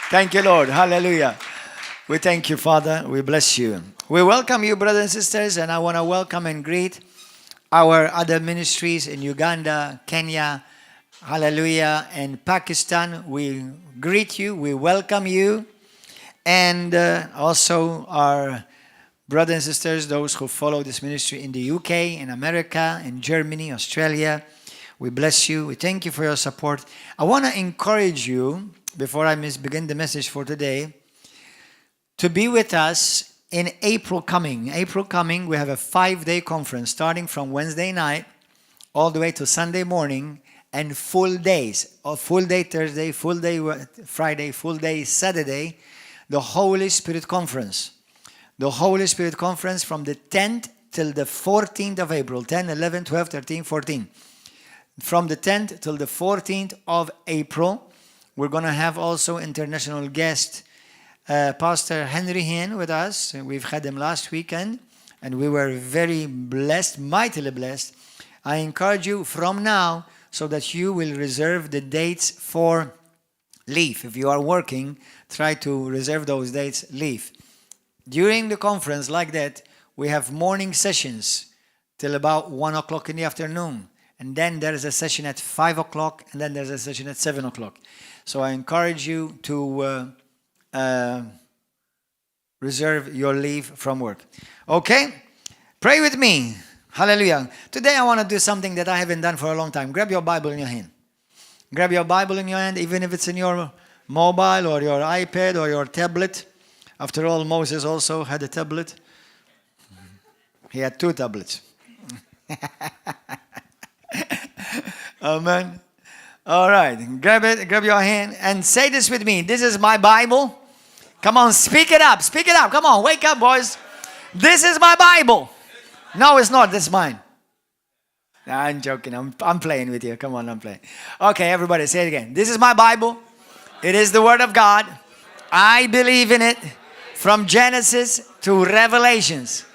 Thank you, Lord. Hallelujah. We thank you, Father. We bless you. We welcome you, brothers and sisters, and I want to welcome and greet our other ministries in Uganda, Kenya, hallelujah, and Pakistan. We greet you. We welcome you. And also our brothers and sisters, those who follow this ministry in the UK, in America, in Germany, Australia. We bless you. We thank you for your support. I want to encourage you, before I begin the message for today, to be with us in April coming. April coming, we have a 5-day conference starting from Wednesday night all the way to Sunday morning, and full days, or full day Thursday, full day Friday, full day Saturday, the Holy Spirit Conference. The Holy Spirit Conference from the 10th till the 14th of April, 10, 11, 12, 13, 14. From the 10th till the 14th of April, we're going to have also international guest, Pastor Henry Hinn with us. We've had him last weekend, and we were very blessed, mightily blessed. I encourage you from now so that you will reserve the dates for leave. If you are working, try to reserve those dates, leave. During the conference like that, we have morning sessions till about 1 o'clock in the afternoon. And then there is a session at 5 o'clock, and then there's a session at 7 o'clock. So I encourage you to reserve your leave from work. Okay? Pray with me. Hallelujah. Today I want to do something that I haven't done for a long time. Grab your Bible in your hand. Grab your Bible in your hand, even if it's in your mobile or your iPad or your tablet. After all, Moses also had a tablet. He had 2 tablets. Amen. All right. Grab it. Grab your hand and say this with me. This is my Bible. Come on, speak it up. Speak it up. Come on, wake up, boys. This is my Bible. No, it's not. This is mine. No, I'm joking. I'm playing with you. Come on, I'm playing. Okay, everybody, say it again. This is my Bible. It is the Word of God. I believe in it from Genesis to Revelations.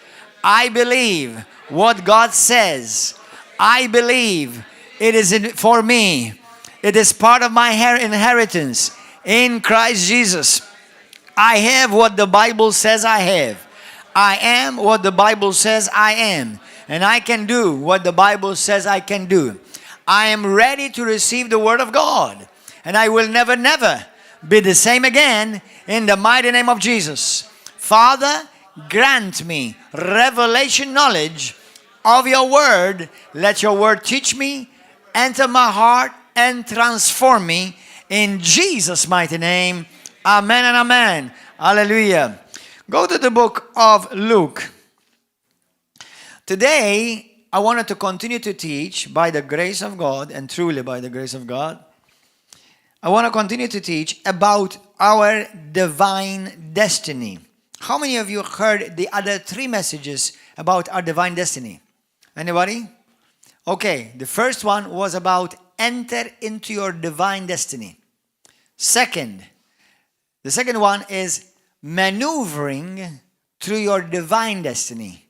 I believe what God says. I believe it is for me. It is part of my inheritance in Christ Jesus. I have what the Bible says I have. I am what the Bible says I am. And I can do what the Bible says I can do. I am ready to receive the Word of God. And I will never, never be the same again in the mighty name of Jesus. Father, grant me revelation knowledge of your Word. Let your Word teach me, enter my heart, and transform me in Jesus' mighty name. Amen and amen. Hallelujah. Go to the book of Luke. Today, I wanted to continue to teach by the grace of God, and truly by the grace of God. I want to continue to teach about our divine destiny. How many of you heard the other 3 messages about our divine destiny? Anybody? Okay, the first one was about enter into your divine destiny. The second one is maneuvering through your divine destiny.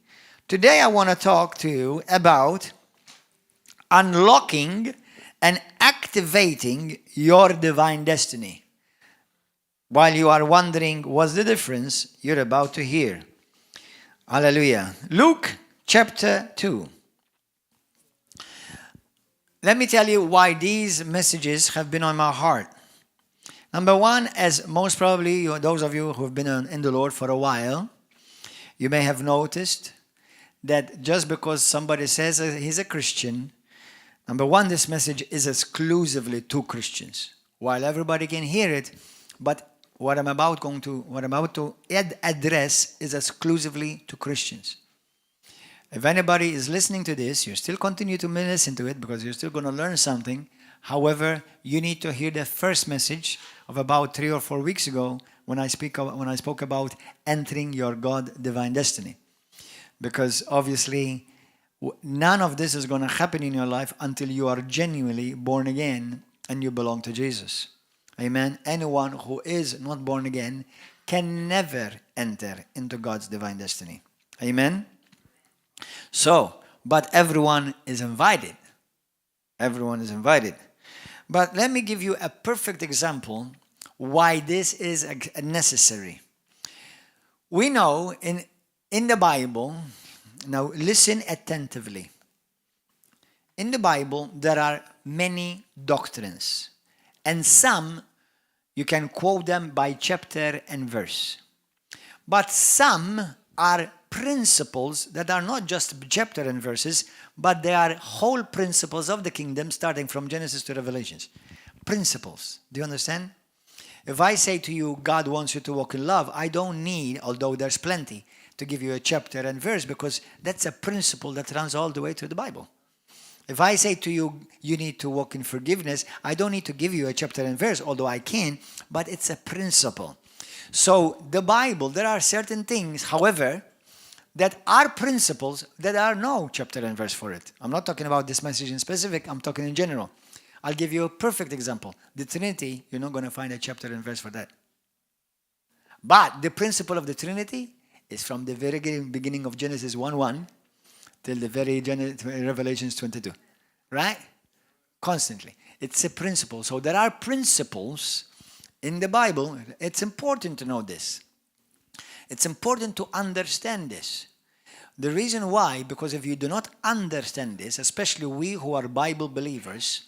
Today I want to talk to you about unlocking and activating your divine destiny. While you are wondering what's the difference, you're about to hear. Hallelujah. Luke chapter 2. Let me tell you why these messages have been on my heart. Number one, as most probably those of you who have been in the Lord for a while, you may have noticed that just because somebody says he's a Christian, number one, this message is exclusively to Christians. While everybody can hear it, but what I'm about to address is exclusively to Christians. If anybody is listening to this, you still continue to listen to it because you're still going to learn something. However, you need to hear the first message of about 3 or 4 weeks ago when I spoke about entering your God divine destiny. Because obviously, none of this is going to happen in your life until you are genuinely born again and you belong to Jesus. Amen. Anyone who is not born again can never enter into God's divine destiny. Amen. So, but everyone is invited. Everyone is invited. But let me give you a perfect example why this is necessary. We know in the Bible, now listen attentively. In the Bible, there are many doctrines. And some, you can quote them by chapter and verse. But some are principles that are not just chapter and verses, but they are whole principles of the kingdom starting from Genesis to Revelations. Principles. Do you understand? If I say to you, God wants you to walk in love, I don't need, although there's plenty, to give you a chapter and verse because that's a principle that runs all the way through the Bible. If I say to you, you need to walk in forgiveness, I don't need to give you a chapter and verse, although I can, but it's a principle. So the Bible, there are certain things, however, that are principles that are no chapter and verse for it. I'm not talking about this message in specific, I'm talking in general. I'll give you a perfect example. The Trinity, you're not going to find a chapter and verse for that. But the principle of the Trinity is from the very beginning of Genesis 1:1 till the very Revelations 22. Right? Constantly. It's a principle. So there are principles in the Bible. It's important to know this. It's important to understand this. The reason why, because if you do not understand this, especially we who are Bible believers,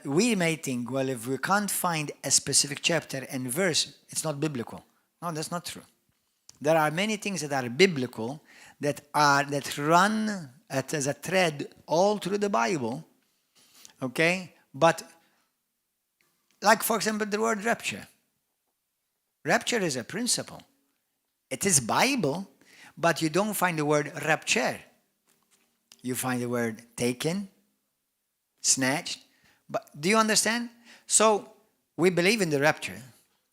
we may think, well, if we can't find a specific chapter and verse, it's not biblical. No, that's not true. There are many things that are biblical that run as a thread all through the Bible, okay? But, like for example, the word rapture. Rapture is a principle. It is Bible, but you don't find the word rapture. You find the word taken, snatched. But do you understand? So we believe in the rapture,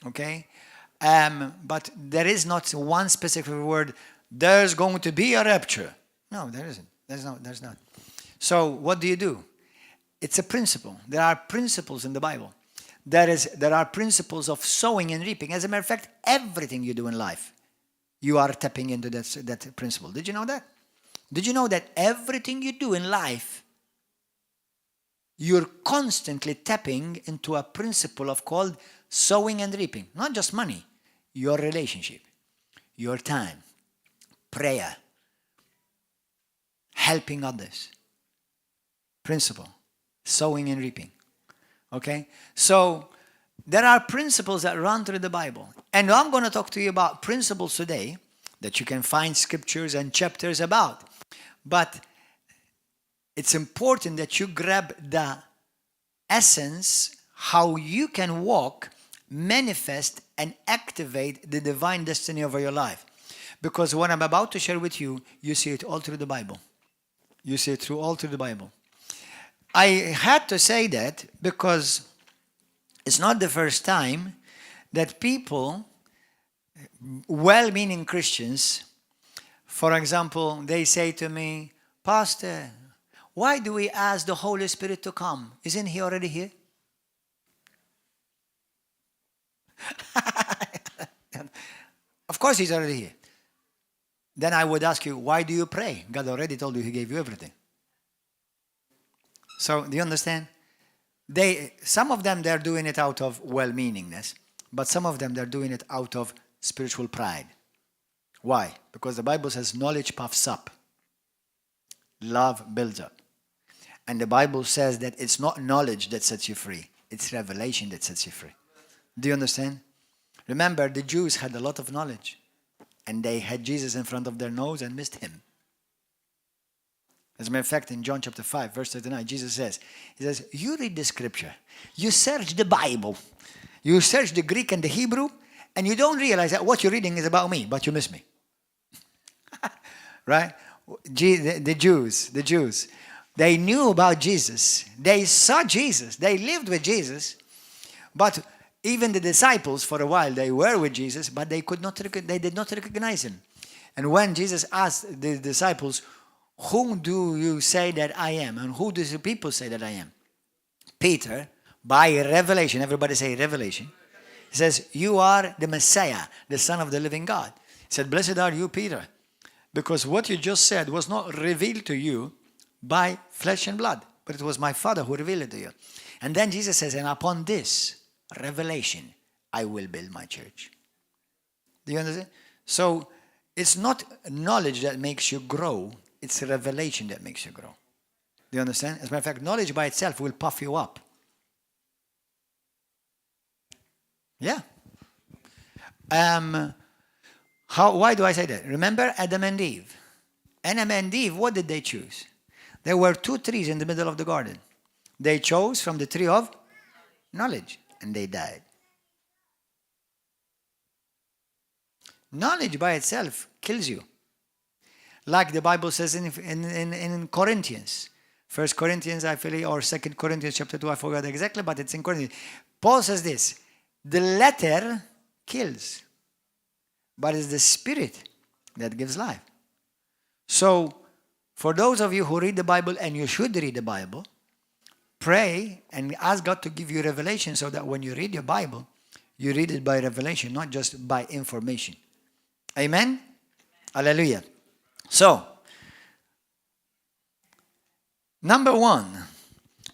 okay? But there is not one specific word, there's going to be a rapture. No, there isn't. There's not. So what do? It's a principle. There are principles in the Bible. There are principles of sowing and reaping. As a matter of fact, everything you do in life, you are tapping into that principle. Did you know that? Did you know that everything you do in life, you're constantly tapping into a principle of called sowing and reaping? Not just money, your relationship, your time, prayer, helping others. Principle, sowing and reaping. Okay? So there are principles that run through the Bible. And I'm going to talk to you about principles today that you can find scriptures and chapters about. But it's important that you grab the essence, how you can walk, manifest, and activate the divine destiny over your life. Because what I'm about to share with you, you see it all through the Bible. You see it all through the Bible. I had to say that because it's not the first time that people, well-meaning Christians, for example, they say to me, Pastor, why do we ask the Holy Spirit to come? Isn't he already here? Of course he's already here. Then I would ask you, why do you pray? God already told you he gave you everything. So, do you understand? Some of them, they're doing it out of well-meaningness, but some of them, they're doing it out of spiritual pride. Why? Because the Bible says knowledge puffs up. Love builds up. And the Bible says that it's not knowledge that sets you free. It's revelation that sets you free. Do you understand? Remember, the Jews had a lot of knowledge. And they had Jesus in front of their nose and missed him. As a matter of fact, in John chapter 5, verse 39, Jesus says, he says, you read the scripture. You search the Bible. You search the Greek and the Hebrew. And you don't realize that what you're reading is about me, but you miss me. Right? The Jews, they knew about Jesus. They saw Jesus. They lived with Jesus. But even the disciples, for a while, they were with Jesus, but they did not recognize him. And when Jesus asked the disciples, who do you say that I am? And who do the people say that I am? Peter, by revelation, everybody say revelation. He says, you are the Messiah, the Son of the living God. He said, blessed are you, Peter, because what you just said was not revealed to you by flesh and blood, but it was my Father who revealed it to you. And then Jesus says, and upon this revelation, I will build my church. Do you understand? So it's not knowledge that makes you grow. It's revelation that makes you grow. Do you understand? As a matter of fact, knowledge by itself will puff you up. Yeah. Why do I say that? Remember Adam and Eve. Adam and Eve, what did they choose? There were 2 trees in the middle of the garden. They chose from the tree of knowledge, and they died. Knowledge by itself kills you. Like the Bible says in Corinthians. 1 Corinthians, I feel, or 2 Corinthians chapter 2, I forgot exactly, but it's in Corinthians. Paul says this, the letter kills, but it's the spirit that gives life. So, for those of you who read the Bible, and you should read the Bible, pray and ask God to give you revelation so that when you read your Bible, you read it by revelation, not just by information. Amen? Hallelujah. So, number 1,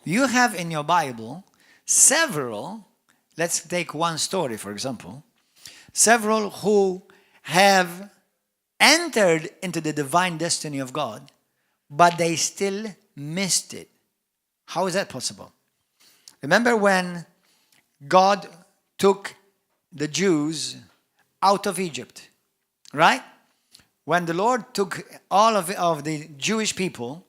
you have in your Bible several, let's take one story for example, several who have entered into the divine destiny of God, but they still missed it. How is that possible? Remember when God took the Jews out of Egypt, right? When the Lord took all of the Jewish people,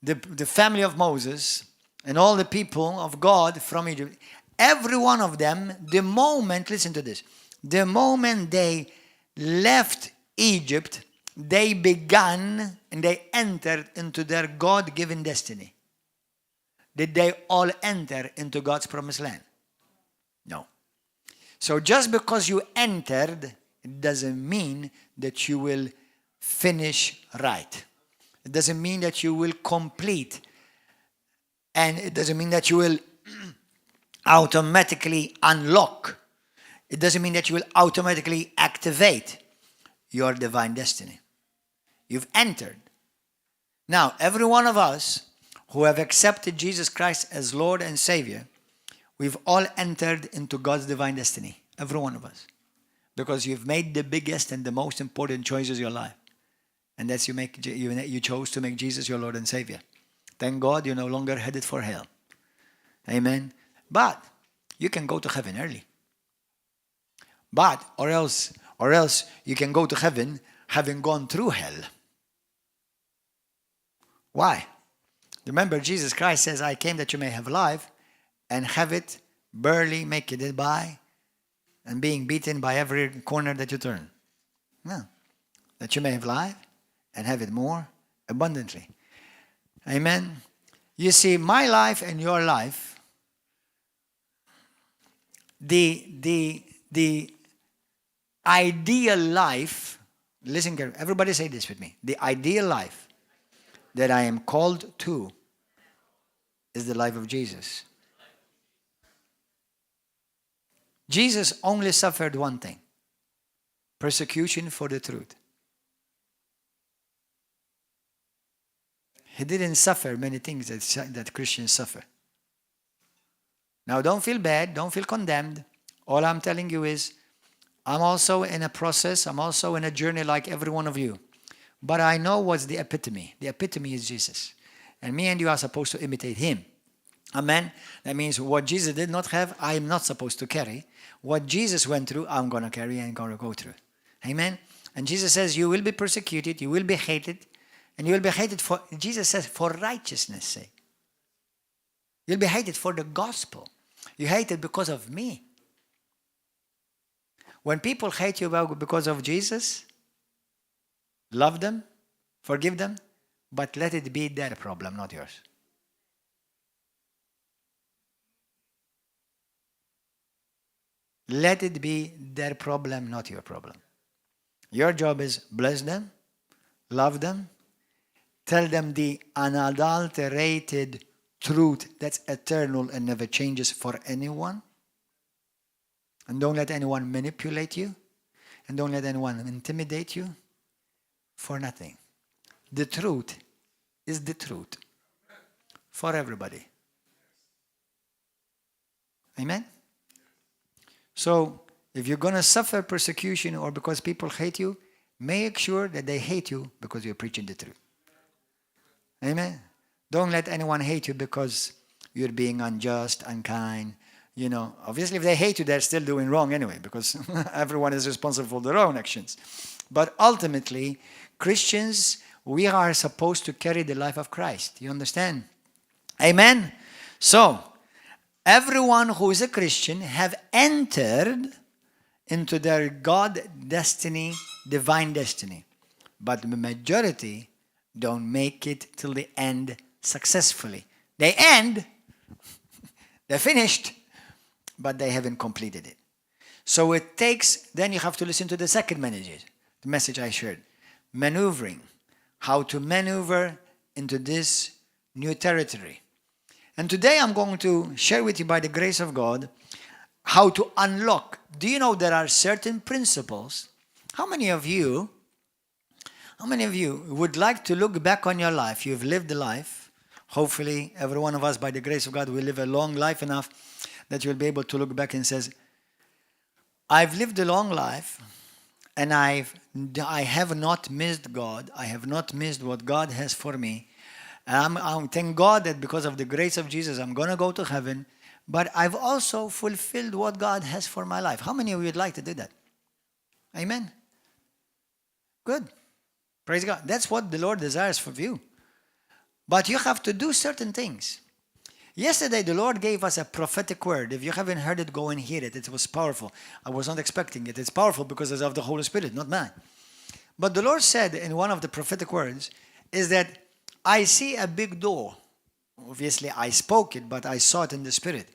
the family of Moses, and all the people of God from Egypt, every one of them, the moment, listen to this, the moment they left Egypt, they began and they entered into their God-given destiny. Did they all enter into God's promised land? No. So just because you entered, it doesn't mean that you will finish right. It doesn't mean that you will complete. And it doesn't mean that you will automatically unlock. It doesn't mean that you will automatically activate your divine destiny. You've entered. Now, every one of us who have accepted Jesus Christ as Lord and Savior, we've all entered into God's divine destiny. Every one of us. Because you've made the biggest and the most important choices of your life. And that's you chose to make Jesus your Lord and Savior. Thank God you're no longer headed for hell. Amen. But you can go to heaven early. But, or else you can go to heaven having gone through hell. Why? Remember, Jesus Christ says, I came that you may have life and have it barely make it by and being beaten by every corner that you turn. No. That you may have life and have it more abundantly. Amen. You see, my life and your life, the ideal life, listen carefully, everybody say this with me. The ideal life that I am called to is the life of Jesus. Jesus only suffered one thing: persecution for the truth. He didn't suffer many things that Christians suffer. Now don't feel bad, don't feel condemned. All I'm telling you is, I'm also in a process, I'm also in a journey like every one of you. But I know what's the epitome. The epitome is Jesus. And me and you are supposed to imitate him. Amen? That means what Jesus did not have, I am not supposed to carry. What Jesus went through, I'm going to carry and going to go through. Amen? And Jesus says, you will be persecuted, you will be hated, and you will be hated for, Jesus says, for righteousness' sake. You'll be hated for the gospel. You hated because of me. When people hate you because of Jesus, love them, forgive them, but let it be their problem, not yours. Let it be their problem, not your problem. Your job is bless them, love them, tell them the unadulterated truth that's eternal and never changes for anyone. And don't let anyone manipulate you. And don't let anyone intimidate you for nothing. The truth is the truth for everybody. Amen? So, if you're going to suffer persecution or because people hate you, make sure that they hate you because you're preaching the truth. Amen? Don't let anyone hate you because you're being unjust, unkind. You know, obviously if they hate you, they're still doing wrong anyway, because everyone is responsible for their own actions. But ultimately, Christians, we are supposed to carry the life of Christ. You understand? Amen? So, everyone who is a Christian have entered into their God destiny, divine destiny. But the majority don't make it till the end successfully. They end, they're finished, but they haven't completed it. So it takes, then you have to listen to the second message I shared. Maneuvering. How to maneuver into this new territory. And today I'm going to share with you, by the grace of God, how to unlock. Do you know there are certain principles? How many of you would like to look back on your life? You've lived a life. Hopefully, every one of us, by the grace of God, will live a long life enough that you'll be able to look back and says, I've lived a long life, and I have not missed God. I have not missed what God has for me. And I'm thank God that because of the grace of Jesus, I'm going to go to heaven. But I've also fulfilled what God has for my life. How many of you would like to do that? Amen? Good. Praise God. That's what the Lord desires for you. But you have to do certain things. Yesterday, the Lord gave us a prophetic word. If you haven't heard it, go and hear it. It was powerful. I was not expecting it. It's powerful because it's of the Holy Spirit, not mine. But the Lord said in one of the prophetic words is that I see a big door. Obviously, I spoke it, but I saw it in the Spirit.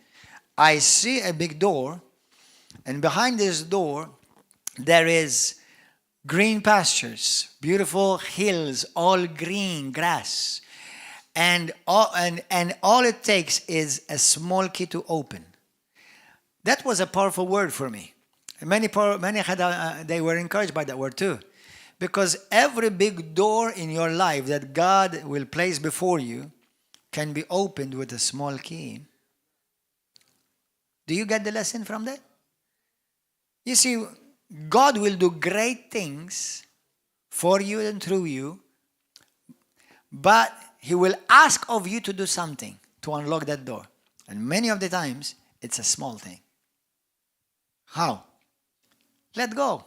I see a big door, and behind this door, there is green pastures, beautiful hills, all green grass. And all it takes is a small key to open. That was a powerful word for me. Many they were encouraged by that word too. Because every big door in your life that God will place before you can be opened with a small key. Do you get the lesson from that? You see, God will do great things for you and through you, but He will ask of you to do something to unlock that door. And many of the times, it's a small thing. How? Let go.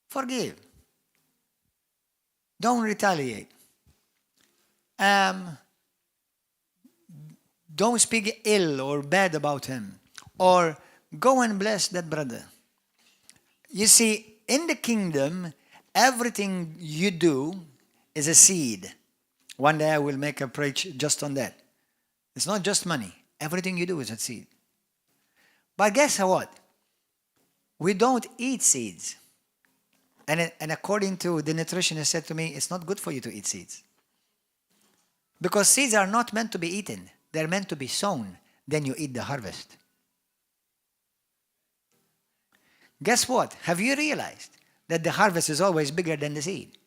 Forgive. Don't retaliate. Don't speak ill or bad about him. Or go and bless that brother. You see, in the kingdom, everything you do is a seed. One day I will make a preach just on that. It's not just money. Everything you do is a seed. But guess what? We don't eat seeds. And according to the nutritionist said to me, it's not good for you to eat seeds. Because seeds are not meant to be eaten. They're meant to be sown. Then you eat the harvest. Guess what? Have you realized that the harvest is always bigger than the seed?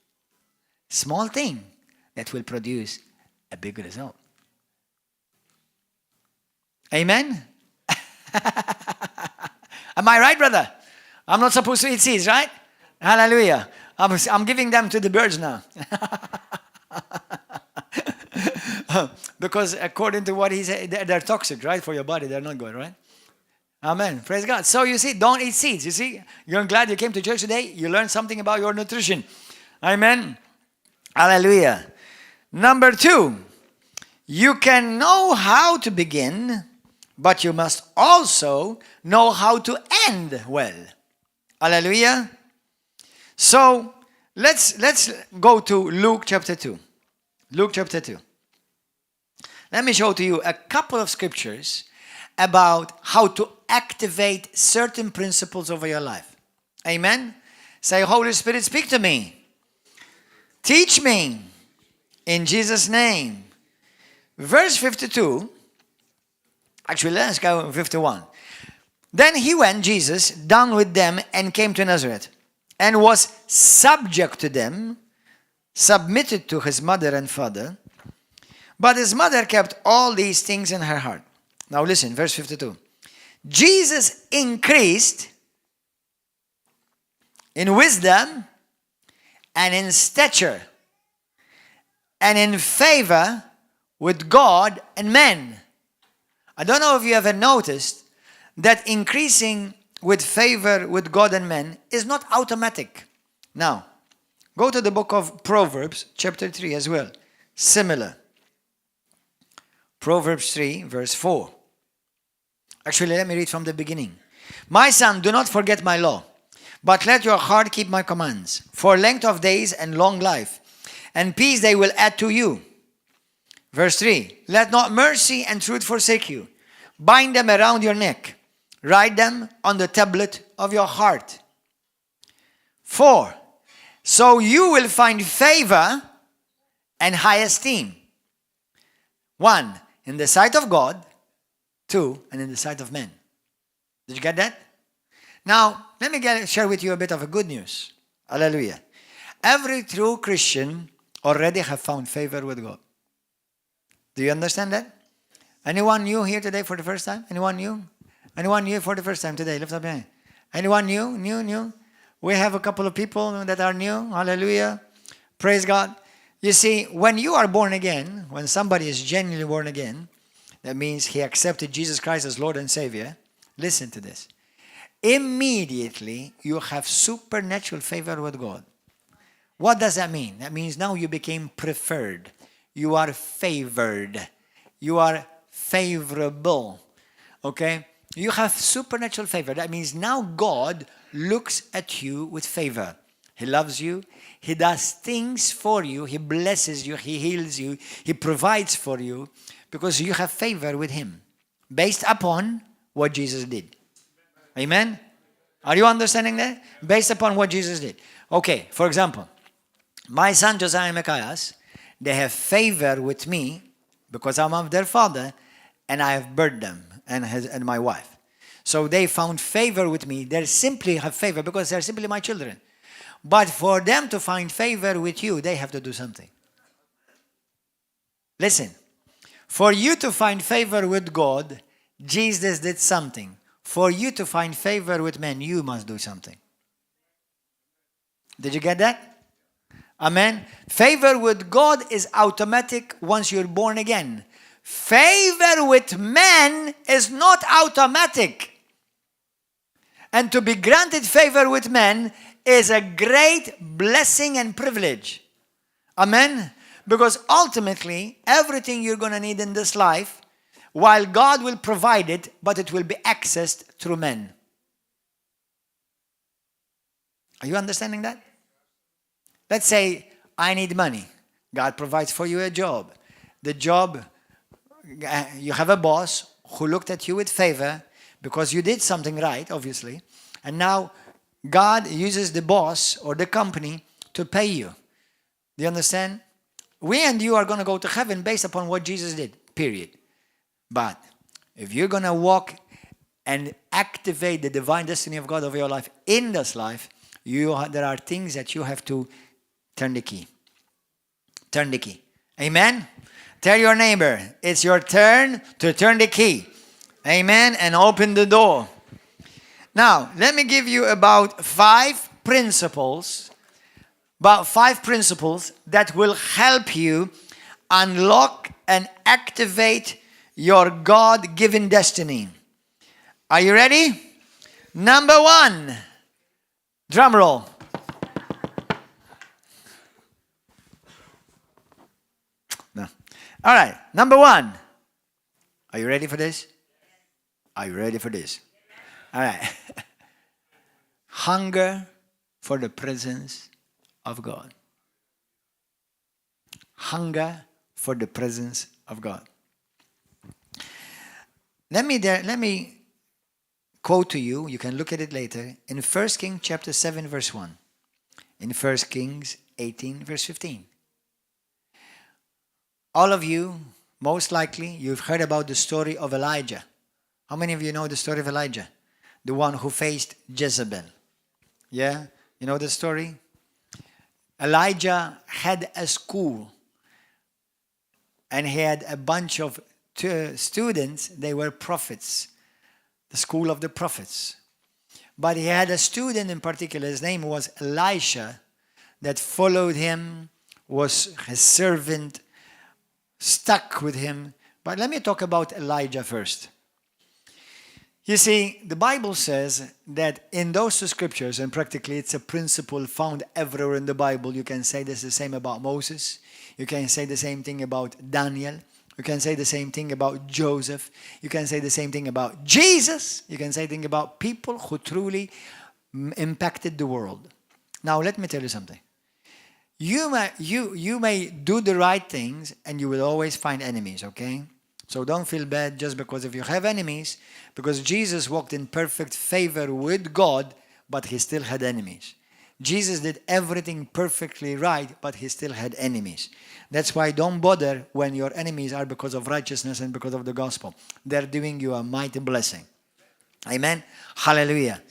Small thing that will produce a big result. Amen? Am I right, brother? I'm not supposed to eat seeds, right? Hallelujah. I'm giving them to the birds now. Because according to what he said, they're toxic, right? For your body, they're not good, right? Amen. Praise God. So you see, don't eat seeds. You see, you're glad you came to church today. You learned something about your nutrition. Amen. Hallelujah. Number 2, you can know how to begin, but you must also know how to end well. Hallelujah. So let's go to Luke chapter 2. Luke chapter 2. Let me show to you a couple of scriptures about how to activate certain principles over your life. Amen? Say, Holy Spirit, speak to me. Teach me. In Jesus' name. Verse 52. Actually, let's go 51. Then he went, Jesus, down with them and came to Nazareth, and was subject to them, submitted to his mother and father. But his mother kept all these things in her heart. Now listen, verse 52. Jesus increased in wisdom and in stature and in favor with God and men. I don't know if you ever noticed that increasing with favor with God and men is not automatic. Now, go to the book of Proverbs, chapter 3 as well. Similar. Proverbs 3, verse 4. Actually, let me read from the beginning. My son, do not forget my law, but let your heart keep my commands. For length of days and long life, and peace they will add to you. Verse 3. Let not mercy and truth forsake you. Bind them around your neck. Write them on the tablet of your heart. 4. So you will find favor and high esteem. 1. In the sight of God. 2. And in the sight of men. Did you get that? Now, let me share with you a bit of a good news. Hallelujah. Every true Christian already have found favor with God. Do you understand that? Anyone new here today for the first time? Anyone new? Anyone new for the first time today? Lift up your hand. Anyone new? New? We have a couple of people that are new. Hallelujah. Praise God. You see, when you are born again, when somebody is genuinely born again, that means he accepted Jesus Christ as Lord and Savior. Listen to this. Immediately, you have supernatural favor with God. What does that mean? That means now you became preferred. You are favored. You are favorable. Okay? You have supernatural favor. That means now God looks at you with favor. He loves you. He does things for you. He blesses you. He heals you. He provides for you because you have favor with him based upon what Jesus did. Amen? Are you understanding that? Based upon what Jesus did. Okay, for example, my son Josiah and Matthias, they have favor with me because I'm of their father and I have birthed them and my wife. So they found favor with me. They simply have favor because they're simply my children. But for them to find favor with you, they have to do something. Listen, for you to find favor with God, Jesus did something. For you to find favor with men, you must do something. Did you get that? Amen. Favor with God is automatic once you're born again. Favor with men is not automatic. And to be granted favor with men is a great blessing and privilege. Amen. Because ultimately, everything you're going to need in this life, while God will provide it, but it will be accessed through men. Are you understanding that? Let's say, I need money. God provides for you a job. The job, you have a boss who looked at you with favor because you did something right, obviously. And now, God uses the boss or the company to pay you. Do you understand? We and you are going to go to heaven based upon what Jesus did, period. But if you're going to walk and activate the divine destiny of God over your life in this life, there are things that you have to turn the key. Turn the key. Amen? Tell your neighbor, it's your turn to turn the key. Amen? And open the door. Now, let me give you about 5 principles that will help you unlock and activate your God-given destiny. Are you ready? Number 1. Drum roll. No. All right. Number 1. Are you ready for this? Are you ready for this? All right. Hunger for the presence of God. Hunger for the presence of God. Let me quote to you. You can look at it later. In 1 Kings chapter 7 verse 1. In 1 Kings 18 verse 15. All of you, most likely, you've heard about the story of Elijah. How many of you know the story of Elijah? The one who faced Jezebel. Yeah? You know the story? Elijah had a school. And he had a bunch of students. They were prophets. the school of the prophets. But he had a student in particular, his name was Elisha, that followed him, was his servant, stuck with him. But let me talk about Elijah first. You see, the Bible says that in those two scriptures, and practically it's a principle found everywhere in the Bible, you can say this the same about Moses, you can say the same thing about Daniel, you can say the same thing about Joseph, you can say the same thing about Jesus, you can say the thing about people who truly impacted the world. Now let me tell you something. You may do the right things and you will always find enemies, okay? So don't feel bad just because if you have enemies, because Jesus walked in perfect favor with God, but he still had enemies. Jesus did everything perfectly right, but he still had enemies. That's why don't bother when your enemies are because of righteousness and because of the gospel. They're doing you a mighty blessing. Amen? Hallelujah.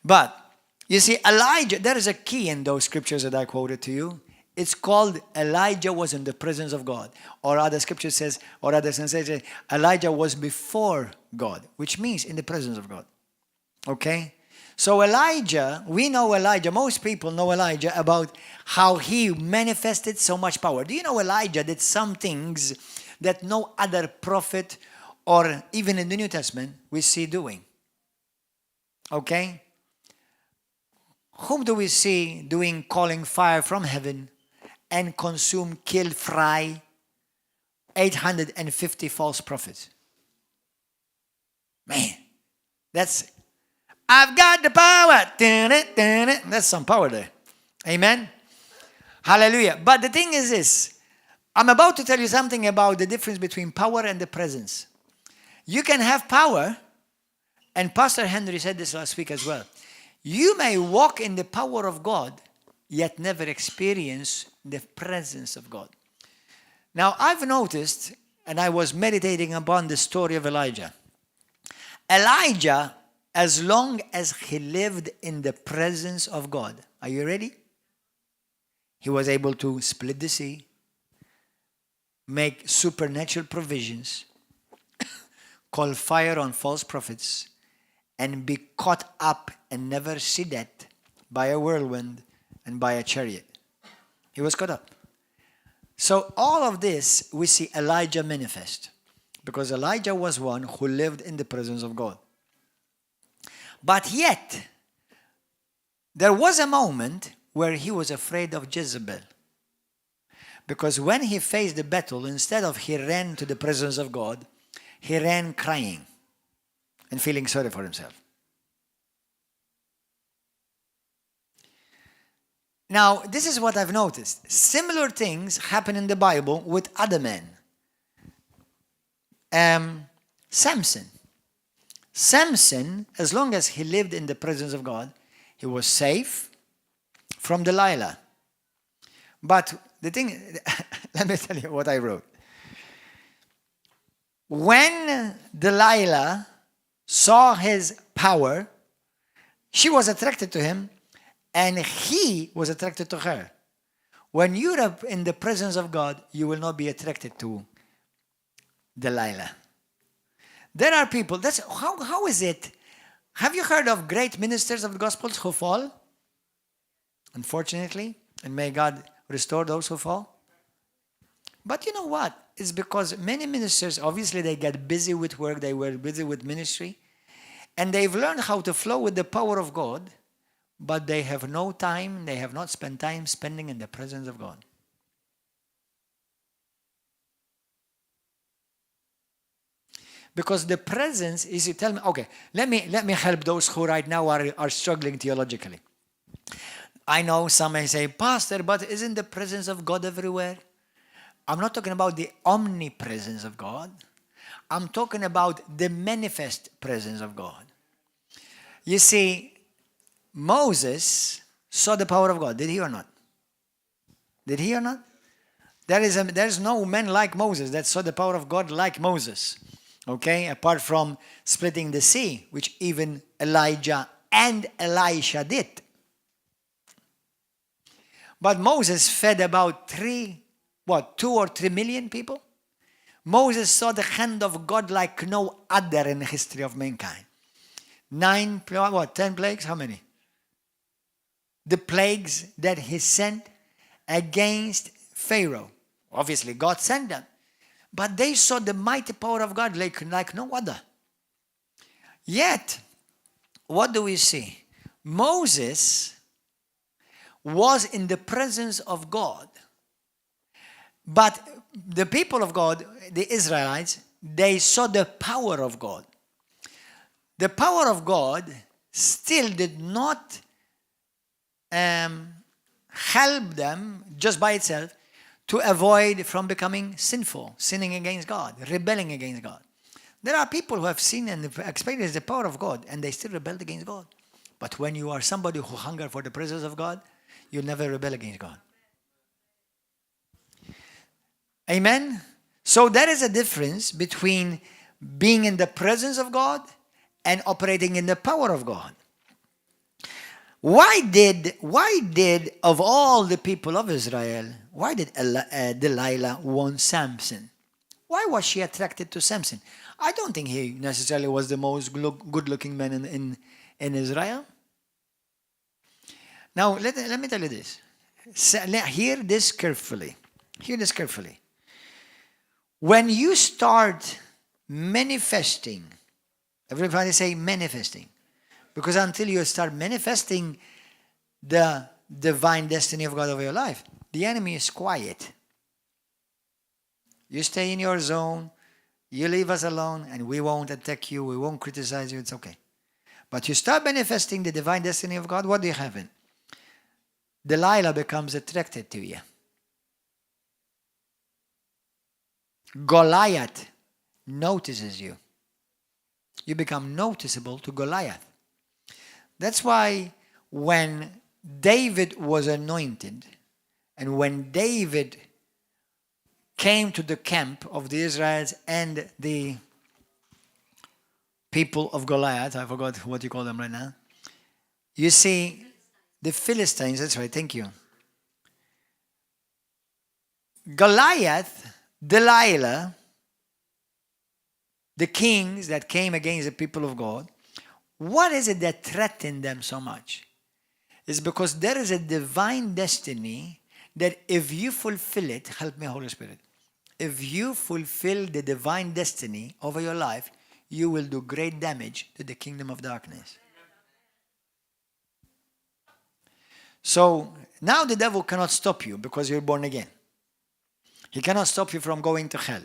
But you see, Elijah, there is a key in those scriptures that I quoted to you. It's called Elijah was in the presence of God. Or other scripture says, or other translation, Elijah was before God, which means in the presence of God. Okay? So Elijah, we know Elijah, most people know Elijah about how he manifested so much power. Do you know Elijah did some things that no other prophet or even in the New Testament we see doing? Okay? Whom do we see doing calling fire from heaven and consume, kill, fry 850 false prophets? Man, that's, I've got the power. That's some power there. Amen. Hallelujah. But the thing is this. I'm about to tell you something about the difference between power and the presence. You can have power, and Pastor Henry said this last week as well. You may walk in the power of God, yet never experience the presence of God. Now, I've noticed, and I was meditating upon the story of Elijah. Elijah, as long as he lived in the presence of God, are you ready? He was able to split the sea, make supernatural provisions, call fire on false prophets, and be caught up and never see death by a whirlwind and by a chariot. He was caught up. So all of this we see Elijah manifest, because Elijah was one who lived in the presence of God. But yet, there was a moment where he was afraid of Jezebel. Because when he faced the battle, instead of he ran to the presence of God, he ran crying and feeling sorry for himself. Now, this is what I've noticed. Similar things happen in the Bible with other men. Samson. Samson, as long as he lived in the presence of God, he was safe from Delilah. But the thing, let me tell you what I wrote. When Delilah saw his power, she was attracted to him, and he was attracted to her. When you're in the presence of God, you will not be attracted to Delilah. There are people, that's how is it? Have you heard of great ministers of the Gospels who fall? Unfortunately, and may God restore those who fall. But you know what? It's because many ministers, obviously they get busy with work, they were busy with ministry, and they've learned how to flow with the power of God, but they have no time, they have not spent time spending in the presence of God. Because the presence is, you tell me, okay, let me help those who right now are struggling theologically. I know some may say, Pastor, but isn't the presence of God everywhere? I'm not talking about the omnipresence of God. I'm talking about the manifest presence of God. You see, Moses saw the power of God. Did he or not? Did he or not? There's no man like Moses that saw the power of God like Moses. Okay, apart from splitting the sea, which even Elijah and Elisha did. But Moses fed about 2 or 3 million people. Moses saw the hand of God like no other in the history of mankind. 10 plagues? How many? The plagues that he sent against Pharaoh. Obviously, God sent them. But they saw the mighty power of God like no other. Yet, what do we see? Moses was in the presence of God. But the people of God, the Israelites, they saw the power of God. The power of God still did not help them just by itself to avoid from becoming sinful, sinning against God, rebelling against God. There are people who have seen and experienced the power of God and they still rebelled against God. But when you are somebody who hunger for the presence of God, you'll never rebel against God. Amen? So there is a difference between being in the presence of God and operating in the power of God. Why did of all the people of Israel, why did Delilah want Samson? Why was she attracted to Samson? I don't think he necessarily was the most good-looking man in Israel. Now, let me tell you this. Hear this carefully. Hear this carefully. When you start manifesting, everybody say manifesting, because until you start manifesting the divine destiny of God over your life, the enemy is quiet. You stay in your zone, you leave us alone, and we won't attack you, we won't criticize you, it's okay. But you start manifesting the divine destiny of God, what do you have in? Delilah becomes attracted to you. Goliath notices you. You become noticeable to Goliath. That's why when David was anointed and when David came to the camp of the Israelites and the people of Goliath, I forgot what you call them right now. You see, the Philistines, that's right, thank you. Goliath, Delilah, the kings that came against the people of God, what is it that threatened them so much? It's because there is a divine destiny that if you fulfill it, help me Holy Spirit, if you fulfill the divine destiny over your life, you will do great damage to the kingdom of darkness. So now the devil cannot stop you because you're born again. He cannot stop you from going to hell.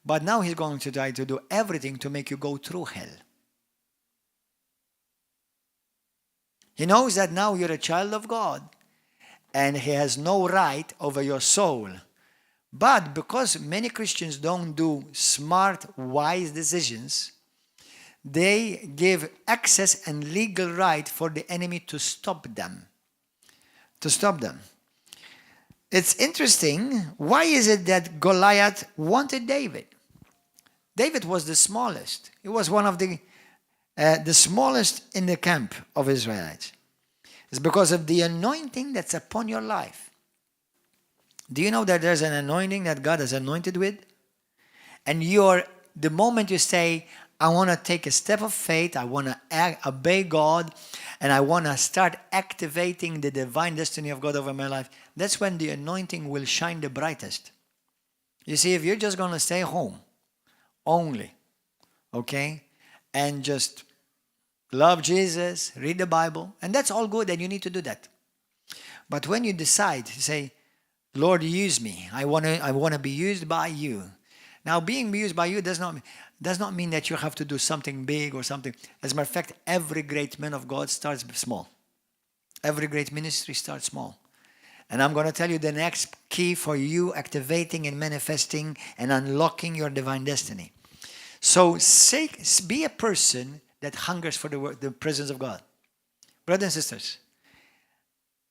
But now he's going to try to do everything to make you go through hell. He knows that now you're a child of God and he has no right over your soul. But because many Christians don't do smart, wise decisions, they give access and legal right for the enemy to stop them. It's interesting. Why is it that Goliath wanted David? David was the smallest. He was one of the smallest in the camp of Israelites. It's because of the anointing that's upon your life. Do you know that there's an anointing that God has anointed with? And the moment you say, I want to take a step of faith, I want to obey God, and I want to start activating the divine destiny of God over my life, that's when the anointing will shine the brightest. You see, if you're just going to stay home only, okay, and just love Jesus, read the Bible, and that's all good, and you need to do that. But when you decide to say, Lord, use me, I want to be used by you. Now, being used by you does not mean that you have to do something big or something. As a matter of fact, every great man of God starts small. Every great ministry starts small. And I'm going to tell you the next key for you activating and manifesting and unlocking your divine destiny. So be a person that hungers for the presence of God. Brothers and sisters,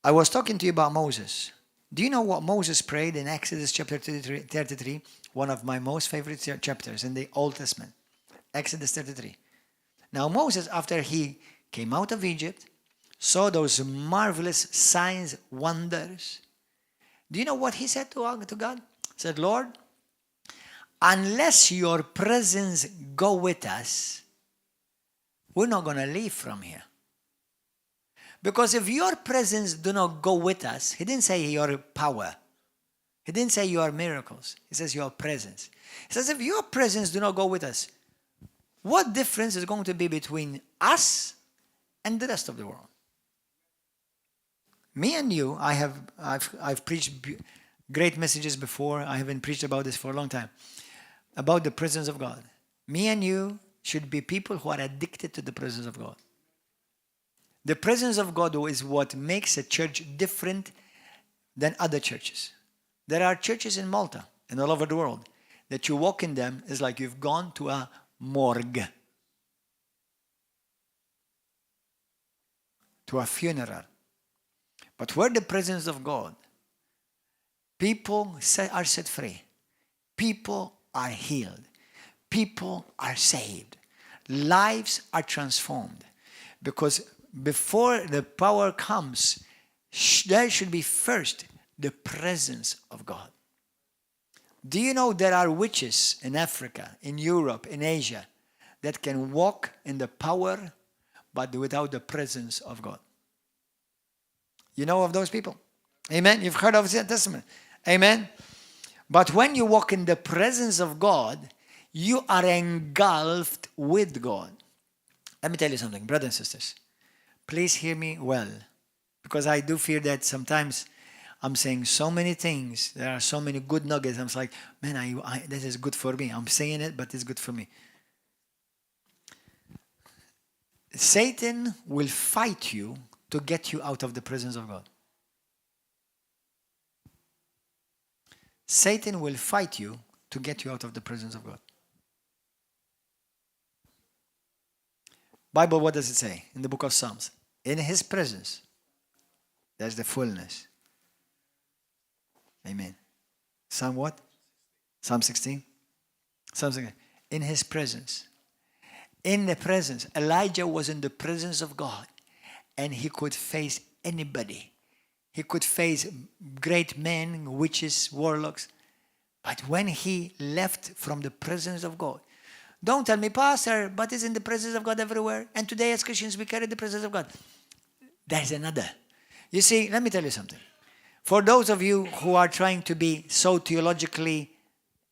I was talking to you about Moses. Do you know what Moses prayed in Exodus chapter 33? One of my most favorite chapters in the Old Testament. Exodus 33. Now Moses, after he came out of Egypt, saw those marvelous signs, wonders. Do you know what he said to God? He said, Lord, unless your presence go with us, we're not going to leave from here. Because if your presence do not go with us, he didn't say your power. He didn't say your miracles. He says your presence. He says if your presence do not go with us, what difference is going to be between us and the rest of the world? Me and you, I've preached great messages before. I haven't preached about this for a long time. About the presence of God. Me and you should be people who are addicted to the presence of God. The presence of God is what makes a church different than other churches. There are churches in Malta and all over the world that you walk in them, it's like you've gone to a morgue, to a funeral. But where the presence of God, people are set free. People are healed. People are saved. Lives are transformed. Because before the power comes, there should be first the presence of God. Do you know there are witches in Africa, in Europe, in Asia, that can walk in the power, but without the presence of God? You know of those people? Amen? You've heard of the Testament. Amen? But when you walk in the presence of God, you are engulfed with God. Let me tell you something, brothers and sisters. Please hear me well. Because I do fear that sometimes I'm saying so many things. There are so many good nuggets. I'm like, man, this is good for me. I'm saying it, but it's good for me. Satan will fight you to get you out of the presence of God. Satan will fight you to get you out of the presence of God. Bible, what does it say in the book of Psalms? In his presence, there's the fullness. Amen. Psalm what? Psalm 16? Psalm 16. In his presence. In the presence. Elijah was in the presence of God. And he could face anybody. He could face great men, witches, warlocks. But when he left from the presence of God, don't tell me, Pastor, but it's in the presence of God everywhere. And today as Christians, we carry the presence of God. There's another. You see, let me tell you something. For those of you who are trying to be so theologically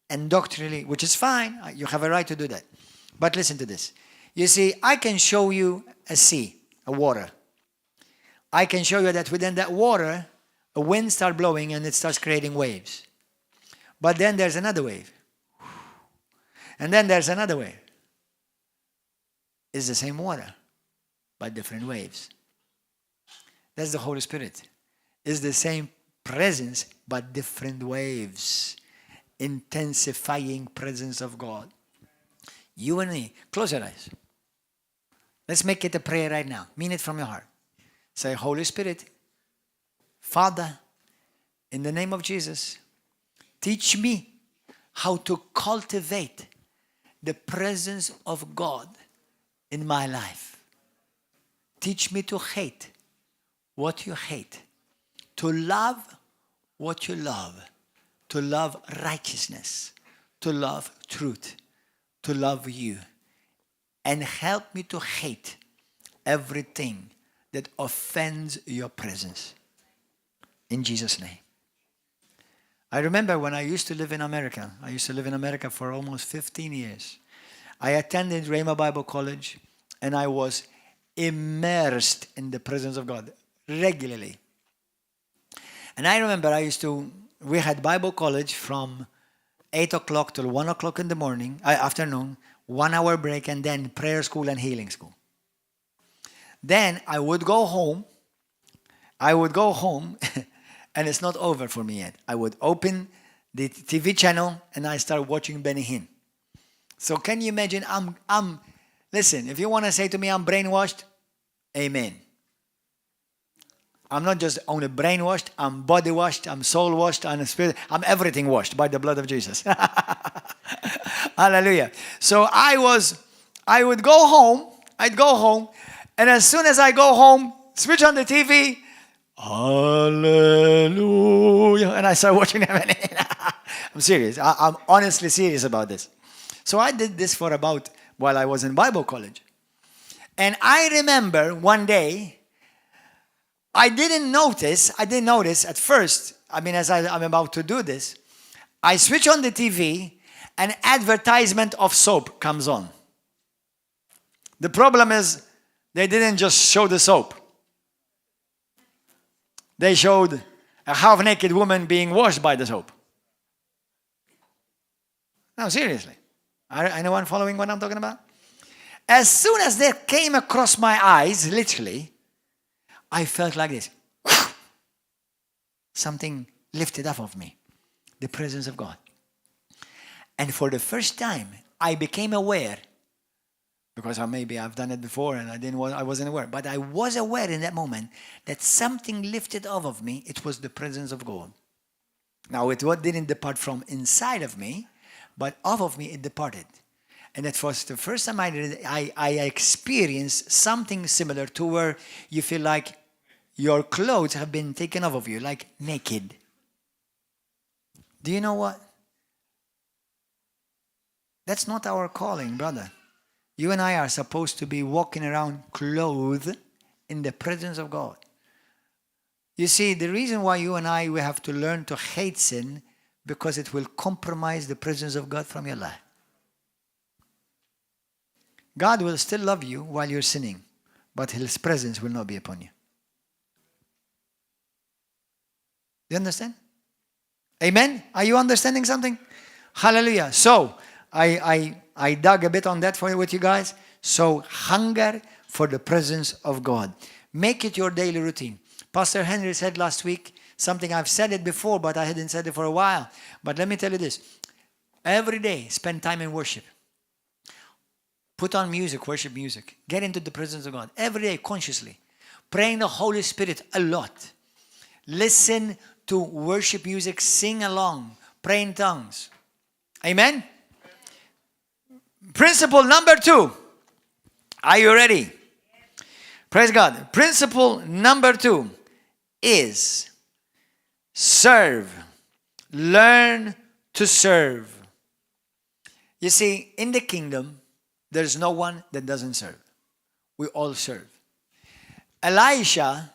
and doctrinally, which is fine, you have a right to do that. But listen to this. You see, I can show you a sea, a water. I can show you that within that water, a wind starts blowing and it starts creating waves. But then there's another wave. And then there's another wave. It's the same water, but different waves. That's the Holy Spirit. It's the same presence, but different waves. Intensifying presence of God. You and me, close your eyes. Let's make it a prayer right now. Mean it from your heart. Say, Holy Spirit, Father, in the name of Jesus, teach me how to cultivate the presence of God in my life. Teach me to hate what you hate, to love what you love, to love righteousness, to love truth, to love you, and help me to hate everything that offends your presence. In Jesus' name. I remember when I used to live in America. I used to live in America for almost 15 years. I attended Rhema Bible College, and I was immersed in the presence of God regularly. And I remember we had Bible college from 8 o'clock till 1 o'clock in the afternoon, 1 hour break, and then prayer school and healing school. Then I would go home, and it's not over for me yet. I would open the TV channel and I start watching Benny Hinn. So can you imagine, listen, if you want to say to me I'm brainwashed, amen. I'm not just only brainwashed, I'm body washed, I'm soul washed, I'm spirit, I'm everything washed by the blood of Jesus. Hallelujah. So I'd go home, and as soon as I go home, switch on the TV, hallelujah, and I start watching them. I'm serious. I'm honestly serious about this. So I did this while I was in Bible college. And I remember one day, I didn't notice at first, as I'm about to do this, I switch on the TV, an advertisement of soap comes on. The problem is, they didn't just show the soap. They showed a half-naked woman being washed by the soap. No, seriously. Anyone following what I'm talking about? As soon as they came across my eyes, literally, I felt like this. Something lifted off of me. The presence of God. And for the first time, I became aware, because maybe I've done it before and I wasn't aware, but I was aware in that moment that something lifted off of me. It was the presence of God. Now, it didn't depart from inside of me, but off of me it departed. And that was the first time I experienced something similar to where you feel like your clothes have been taken off of you, like naked. Do you know what? That's not our calling, brother. You and I are supposed to be walking around clothed in the presence of God. You see, the reason why you and we have to learn to hate sin, because it will compromise the presence of God from your life. God will still love you while you're sinning, but His presence will not be upon you. Do you understand? Amen? Are you understanding something? Hallelujah. So, I dug a bit on that with you guys. So, hunger for the presence of God. Make it your daily routine. Pastor Henry said last week something, I've said it before, but I hadn't said it for a while. But let me tell you this. Every day, spend time in worship. Put on music, worship music. Get into the presence of God. Every day, consciously. Pray in the Holy Spirit a lot. Listen to worship music. Sing along. Pray in tongues. Amen? Principle number 2. Are you ready? Praise God. Principle number 2 is serve. Learn to serve. You see, in the kingdom, there's no one that doesn't serve. We all serve. Elisha,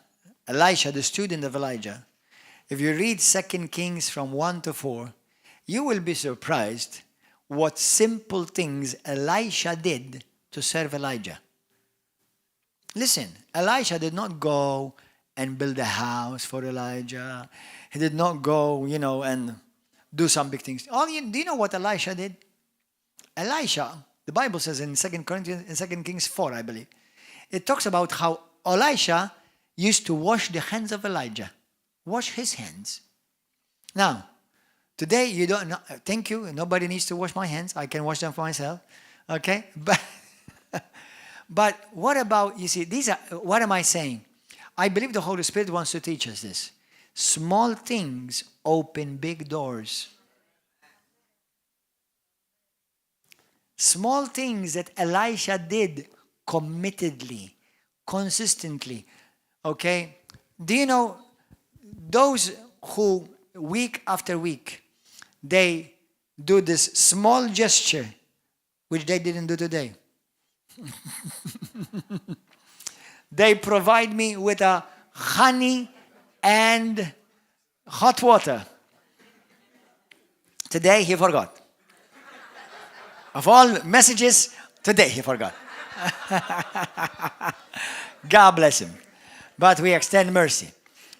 the student of Elijah, if you read 2 Kings from 1 to 4, you will be surprised what simple things Elisha did to serve Elijah. Listen, Elisha did not go and build a house for Elijah. He did not go, and do some big things. Do you know what Elisha did? Elisha, the Bible says in 2 Kings 4, I believe, it talks about how Elisha used to wash the hands of Elijah. Wash his hands. Now, today you don't, thank you, nobody needs to wash my hands. I can wash them for myself. Okay? But what about, you see, what am I saying? I believe the Holy Spirit wants to teach us this. Small things open big doors. Small things that Elisha did committedly, consistently. Okay? Do you know those who week after week, they do this small gesture, which they didn't do today? They provide me with a honey and hot water. Today he forgot. Of all messages, today he forgot. God bless him. But we extend mercy.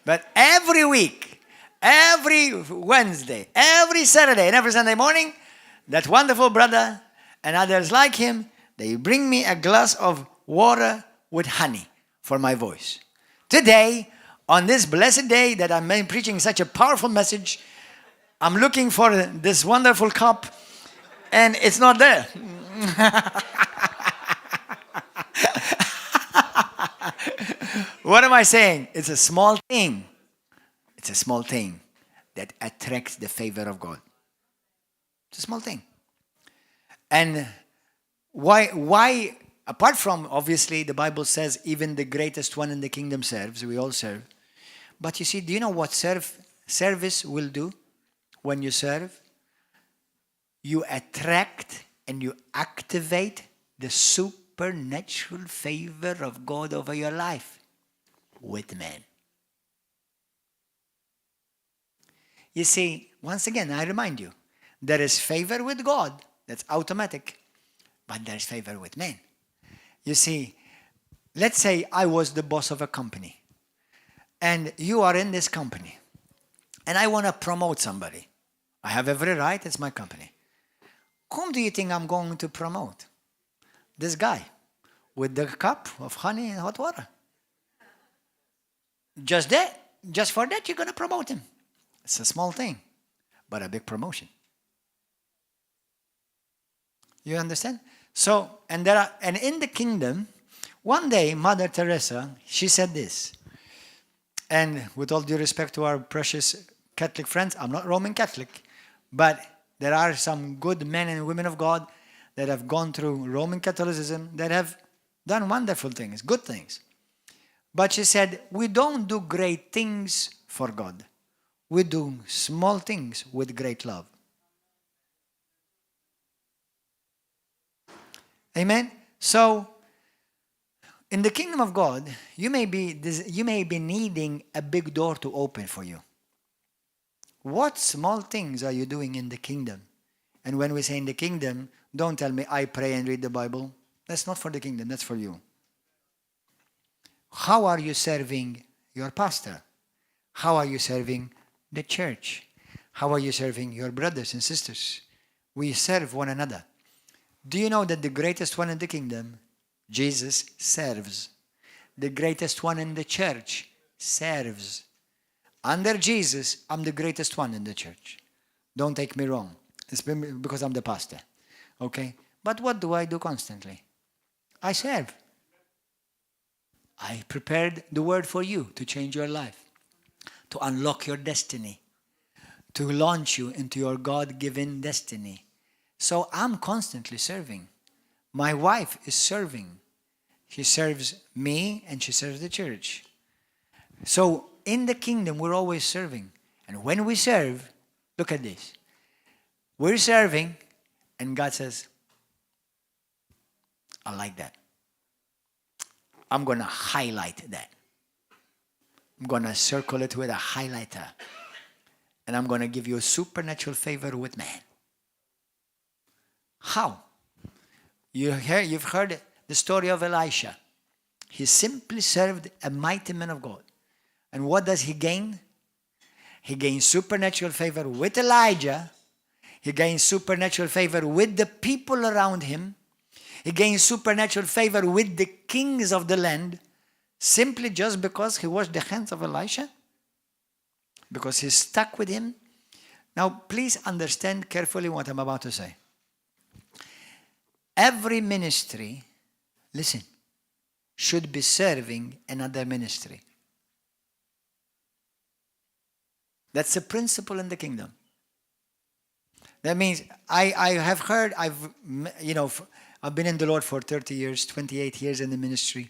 But every week, every Wednesday, every Saturday, and every Sunday morning, that wonderful brother and others like him, they bring me a glass of water with honey for my voice. Today, on this blessed day that I'm preaching such a powerful message, I'm looking for this wonderful cup, and it's not there. What am I saying? It's a small thing. It's a small thing that attracts the favor of God. It's a small thing. And why, apart from, obviously, the Bible says even the greatest one in the kingdom serves. We all serve. But you see, do you know what service will do when you serve? You attract and you activate the supernatural favor of God over your life with men. You see, once again, I remind you, there is favor with God. That's automatic. But there's favor with men. You see, let's say I was the boss of a company. And you are in this company. And I want to promote somebody. I have every right. It's my company. Whom do you think I'm going to promote? This guy with the cup of honey and hot water. Just that. Just for that, you're going to promote him. It's a small thing, but a big promotion. You understand? So, and in the kingdom, one day, Mother Teresa, she said this. And with all due respect to our precious Catholic friends, I'm not Roman Catholic, but there are some good men and women of God that have gone through Roman Catholicism that have done wonderful things, good things. But she said, we don't do great things for God. We do small things with great love. Amen? So, in the kingdom of God, you may be needing a big door to open for you. What small things are you doing in the kingdom? And when we say in the kingdom, don't tell me I pray and read the Bible. That's not for the kingdom, that's for you. How are you serving your pastor? How are you serving the church? How are you serving your brothers and sisters? We serve one another. Do you know that the greatest one in the kingdom, Jesus, serves? The greatest one in the church serves. Under Jesus, I'm the greatest one in the church. Don't take me wrong. It's because I'm the pastor. Okay? But what do I do constantly? I serve. I prepared the word for you to change your life, to unlock your destiny, to launch you into your God-given destiny. So I'm constantly serving. My wife is serving. She serves me and she serves the church. So in the kingdom, we're always serving. And when we serve, look at this. We're serving and God says, I like that. I'm going to highlight that. I'm going to circle it with a highlighter. And I'm going to give you a supernatural favor with man. How? You've heard the story of Elisha. He simply served a mighty man of God. And what does he gain? He gains supernatural favor with Elijah. He gains supernatural favor with the people around him. He gains supernatural favor with the kings of the land, simply just because he washed the hands of Elisha, because he stuck with him. Now, please understand carefully what I'm about to say. Every ministry, listen, should be serving another ministry. That's a principle in the kingdom. That means I have heard, I've been in the Lord for 30 years, 28 years in the ministry,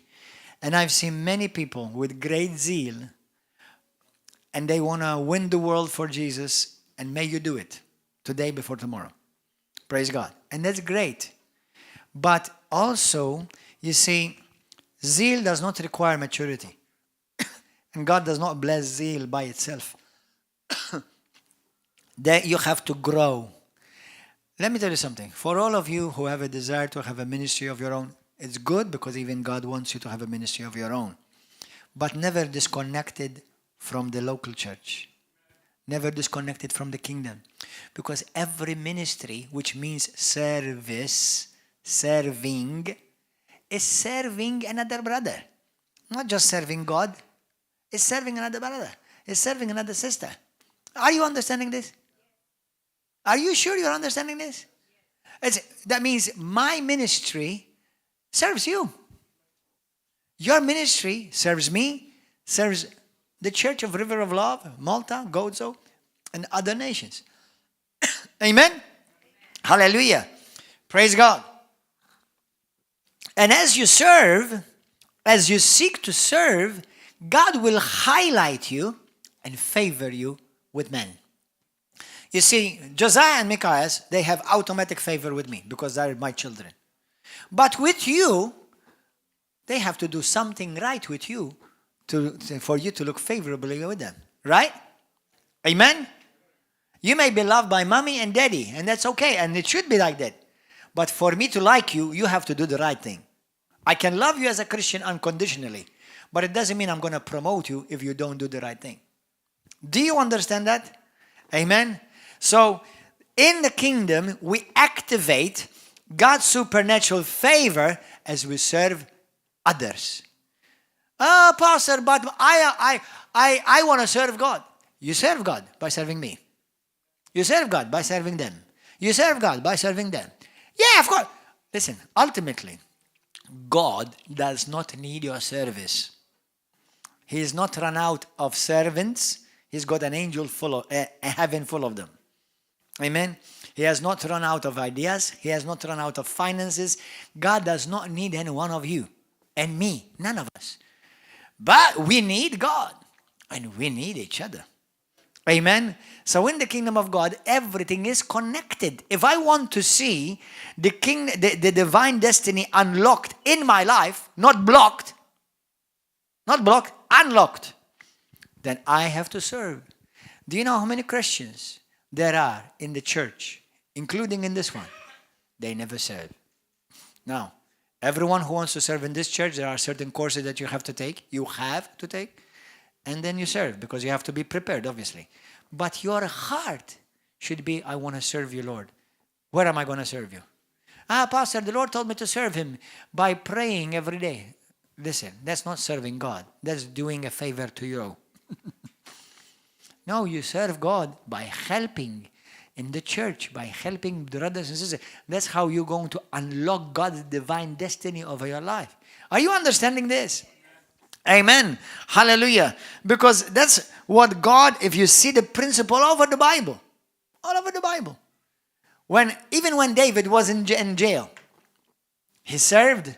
and I've seen many people with great zeal, and they want to win the world for Jesus, and may you do it today before tomorrow. Praise God. And that's great. But also, you see, zeal does not require maturity. And God does not bless zeal by itself. That you have to grow. Let me tell you something. For all of you who have a desire to have a ministry of your own, it's good because even God wants you to have a ministry of your own. But never disconnected from the local church. Never disconnected from the kingdom. Because every ministry, which means service, serving, is serving another brother. Not just serving God. It's serving another brother. It's serving another sister. Are you understanding this? Are you sure you're understanding this? That means my ministry serves you. Your ministry serves me, serves the Church of River of Love, Malta, Gozo, and other nations. Amen? Hallelujah. Praise God. And as you serve, as you seek to serve, God will highlight you and favor you with men. You see, Josiah and Micaiah, they have automatic favor with me because they're my children. But with you, they have to do something right with you for you to look favorably with them. Right? Amen? You may be loved by mommy and daddy, and that's okay, and it should be like that. But for me to like you, you have to do the right thing. I can love you as a Christian unconditionally, but it doesn't mean I'm going to promote you if you don't do the right thing. Do you understand that? Amen? So, in the kingdom, we activate God's supernatural favor as we serve others. Oh, Pastor, but I want to serve God. You serve God by serving me. You serve God by serving them. You serve God by serving them. Yeah, of course. Listen, ultimately, God does not need your service. He is not run out of servants. He's got an angel full of, a heaven full of them. Amen. He has not run out of ideas. He has not run out of finances. God does not need any one of you and me. None of us. But we need God. And we need each other. Amen. So in the kingdom of God, everything is connected. If I want to see the divine destiny unlocked in my life, not blocked, unlocked, then I have to serve. Do you know how many Christians there are in the church, including in this one? They never serve. Now, everyone who wants to serve in this church, there are certain courses that you have to take. You have to take. And then you serve, because you have to be prepared, obviously. But your heart should be, I want to serve you, Lord. Where am I going to serve you? Pastor, the Lord told me to serve him by praying every day. Listen, that's not serving God. That's doing a favor to you. No, you serve God by helping in the church, by helping brothers and sisters. That's how you're going to unlock God's divine destiny over your life. Are you understanding this? Amen. Hallelujah. Because that's what God, if you see the principle all over the Bible, even when David was in jail, he served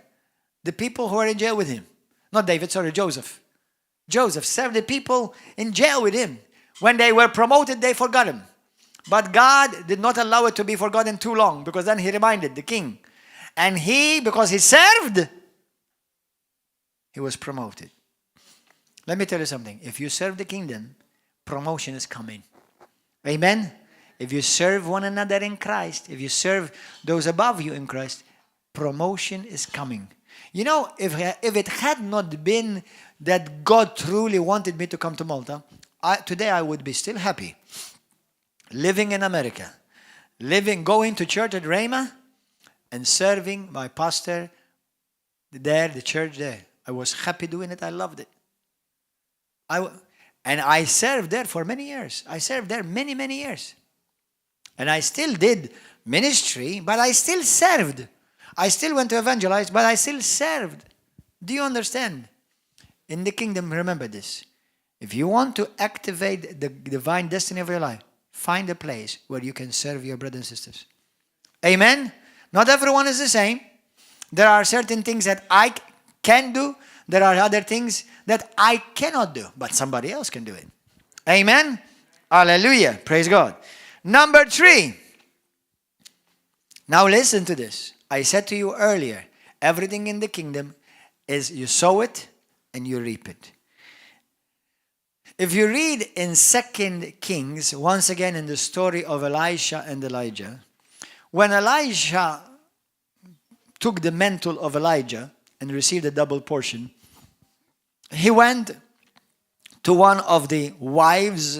the people who were in jail with him. Not David, sorry, Joseph. Joseph served the people in jail with him. When they were promoted, they forgot him. But God did not allow it to be forgotten too long, because then he reminded the king. And because he served, he was promoted. Let me tell you something. If you serve the kingdom, promotion is coming. Amen? If you serve one another in Christ, if you serve those above you in Christ, promotion is coming. You know, if it had not been that God truly wanted me to come to Malta, today I would be still happy. Living in America. Going to church at Rhema and serving my pastor there, the church there. I was happy doing it. I loved it. And I served there for many years. I served there many, many years. And I still did ministry, but I still served. I still went to evangelize, but I still served. Do you understand? In the kingdom, remember this. If you want to activate the divine destiny of your life, find a place where you can serve your brothers and sisters. Amen? Not everyone is the same. There are certain things that I can do. There are other things that I cannot do, but somebody else can do it. Amen? Hallelujah. Praise God. Number 3. Now listen to this. I said to you earlier, everything in the kingdom is you sow it and you reap it. If you read in 2 Kings, once again in the story of Elisha and Elijah, when Elisha took the mantle of Elijah and received a double portion, he went to one of the wives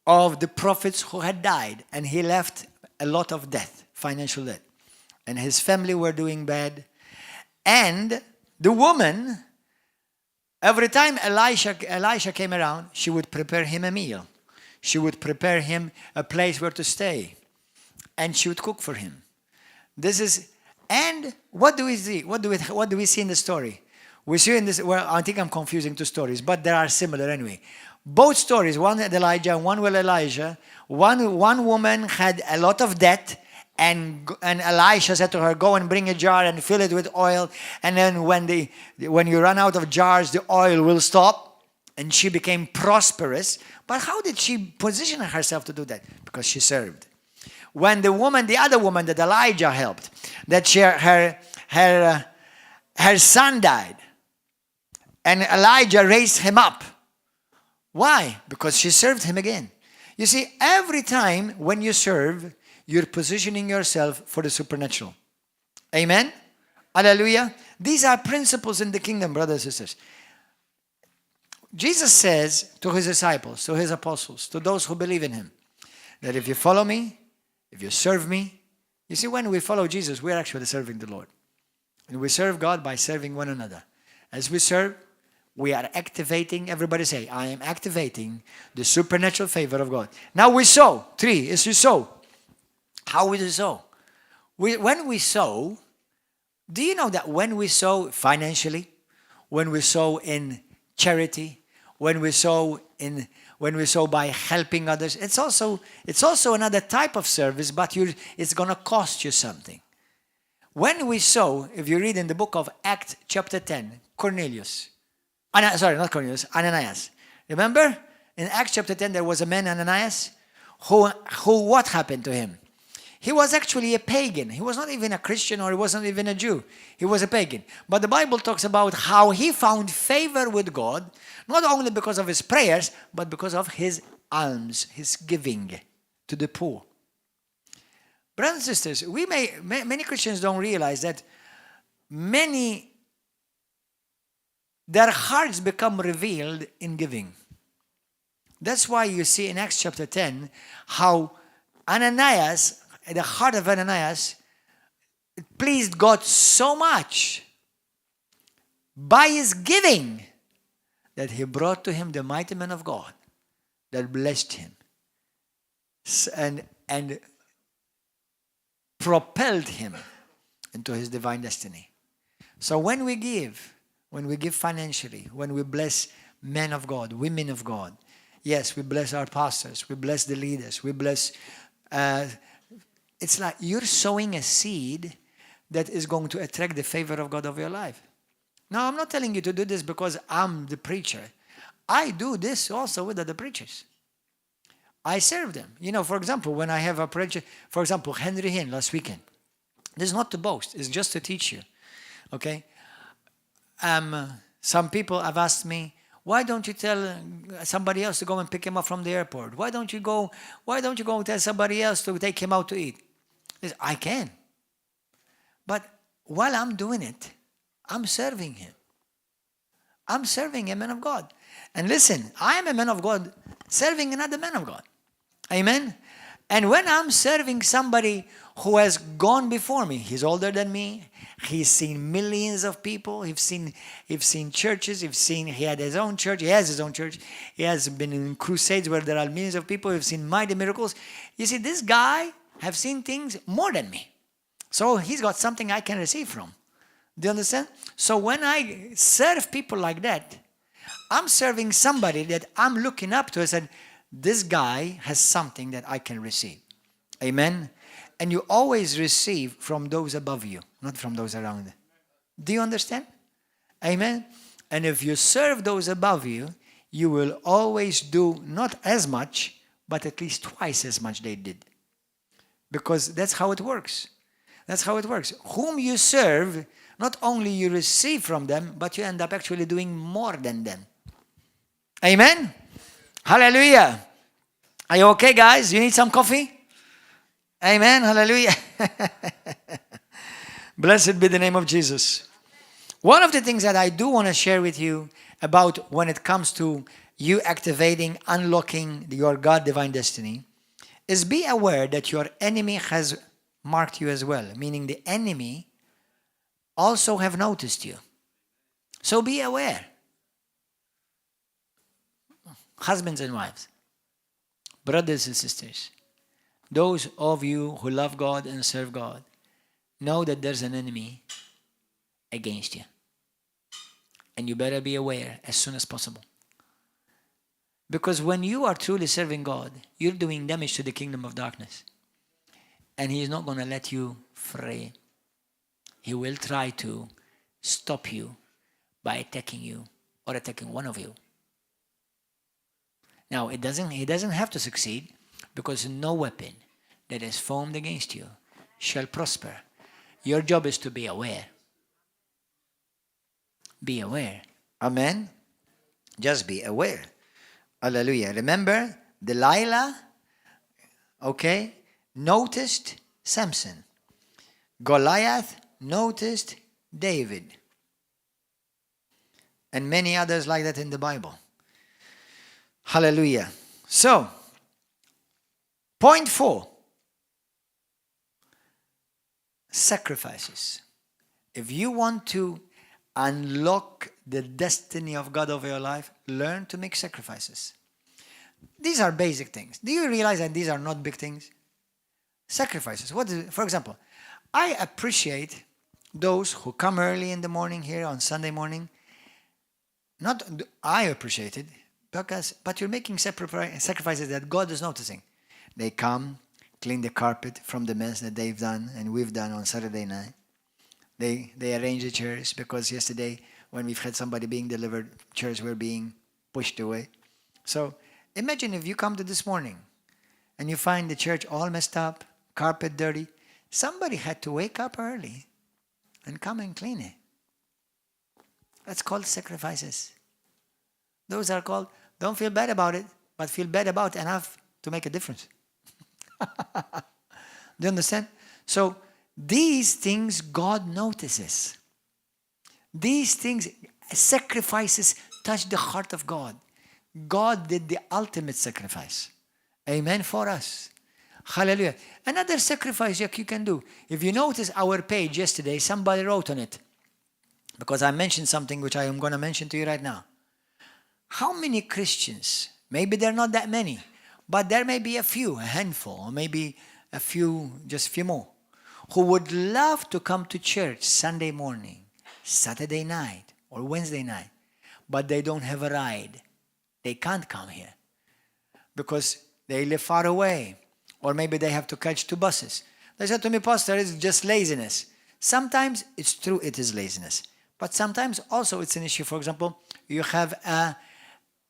of the prophets who had died, and he left a lot of debt, financial debt. And his family were doing bad. And the woman, every time Elisha came around, she would prepare him a meal. She would prepare him a place where to stay. And she would cook for him. And what do we see? What do we see in the story? We see in this, well, I think I'm confusing two stories, but they are similar anyway. Both stories, one with Elijah and one with Elijah. One woman had a lot of debt, and Elisha said to her, go and bring a jar and fill it with oil. And then when you run out of jars, the oil will stop. And she became prosperous. But how did she position herself to do that? Because she served. When the other woman that Elijah helped, that her son died. And Elijah raised him up. Why? Because she served him again. You see, every time when you serve, you're positioning yourself for the supernatural. Amen? Hallelujah. These are principles in the kingdom, brothers and sisters. Jesus says to his disciples, to his apostles, to those who believe in him, that if you follow me, if you serve me, you see, when we follow Jesus, we're actually serving the Lord. And we serve God by serving one another. As we serve, we are activating, everybody say, I am activating the supernatural favor of God. Now we sow. 3 is to sow. How we sow? When we sow, do you know that when we sow financially, when we sow in charity, when we sow by helping others, it's also another type of service, but it's going to cost you something. When we sow, if you read in the book of Acts chapter 10, Ananias. Remember? In Acts chapter 10, there was a man, Ananias, who what happened to him? He was actually a pagan. He was not even a Christian, or he wasn't even a Jew. He was a pagan. But the Bible talks about how he found favor with God, not only because of his prayers, but because of his alms, his giving to the poor. Brothers and sisters, many Christians don't realize that their hearts become revealed in giving. That's why you see in Acts chapter 10 how Ananias, the heart of Ananias, it pleased God so much by his giving that he brought to him the mighty man of God that blessed him and propelled him into his divine destiny. So when we give financially, when we bless men of God, women of God, yes, we bless our pastors, we bless the leaders, we bless, it's like you're sowing a seed that is going to attract the favor of God of your life. Now, I'm not telling you to do this because I'm the preacher. I do this also with other preachers. I serve them. You know, for example, when I have a preacher, for example, Henry Hinn last weekend. This is not to boast, it's just to teach you. Okay? Some people have asked me, why don't you tell somebody else to go and pick him up from the airport? Why don't you go tell somebody else to take him out to eat? I can. But while I'm doing it, I'm serving him. I'm serving a man of God. And listen, I am a man of God serving another man of God. Amen? And when I'm serving somebody who has gone before me, he's older than me, he's seen millions of people, he's seen churches, he had his own church, he has his own church, he has been in crusades where there are millions of people, he's seen mighty miracles. You see, this guy have seen things more than me. So he's got something I can receive from. Do you understand? So when I serve people like that, I'm serving somebody that I'm looking up to and said, this guy has something that I can receive. Amen? And you always receive from those above you, not from those around you. Do you understand? Amen? And if you serve those above you, you will always do not as much, but at least twice as much they did. Because that's how it works. That's how it works. Whom you serve, not only you receive from them, but you end up actually doing more than them. Amen? Hallelujah. Are you okay, guys? You need some coffee? Amen. Hallelujah. Blessed be the name of Jesus. One of the things that I do want to share with you about when it comes to you activating, unlocking your God divine destiny is be aware that your enemy has marked you as well. Meaning the enemy also have noticed you. So be aware. Husbands and wives, brothers and sisters, those of you who love God and serve God, know that there's an enemy against you. And you better be aware as soon as possible. Because when you are truly serving God, you're doing damage to the kingdom of darkness. And He is not going to let you free. He will try to stop you by attacking you or attacking one of you. Now, he doesn't have to succeed, because no weapon that is formed against you shall prosper. Your job is to be aware. be aware. Amen? Just be aware. Hallelujah. Remember, Delilah, okay, noticed Samson. Goliath noticed David. And many others like that in the Bible. Hallelujah. So, point 4. Sacrifices. If you want to unlock the destiny of God over your life, learn to make sacrifices. These are basic things. Do you realize that these are not big things? Sacrifices. What is it? For example, I appreciate those who come early in the morning here on Sunday morning. Not I appreciate it, but you're making sacrifices that God is noticing. They come, clean the carpet from the mess that they've done and we've done on Saturday night. They arrange the chairs because yesterday when we've had somebody being delivered, chairs were being pushed away. So imagine if you come to this morning and you find the church all messed up, carpet dirty. Somebody had to wake up early and come and clean it. That's called sacrifices. Those are called, don't feel bad about it, but feel bad about enough to make a difference. Do you understand? So these things God notices. These things, sacrifices, touch the heart of God. God did the ultimate sacrifice. Amen for us. Hallelujah. Another sacrifice you can do. If you notice our page yesterday, somebody wrote on it. Because I mentioned something which I am going to mention to you right now. How many Christians, maybe there are not that many, but there may be a few, a handful, or maybe a few, just a few more, who would love to come to church Sunday morning, Saturday night, or Wednesday night, but they don't have a ride. They can't come here because they live far away, or maybe they have to catch 2 buses. They said to me, Pastor, it's just laziness. Sometimes it's true, it is laziness. But sometimes also it's an issue. For example, you have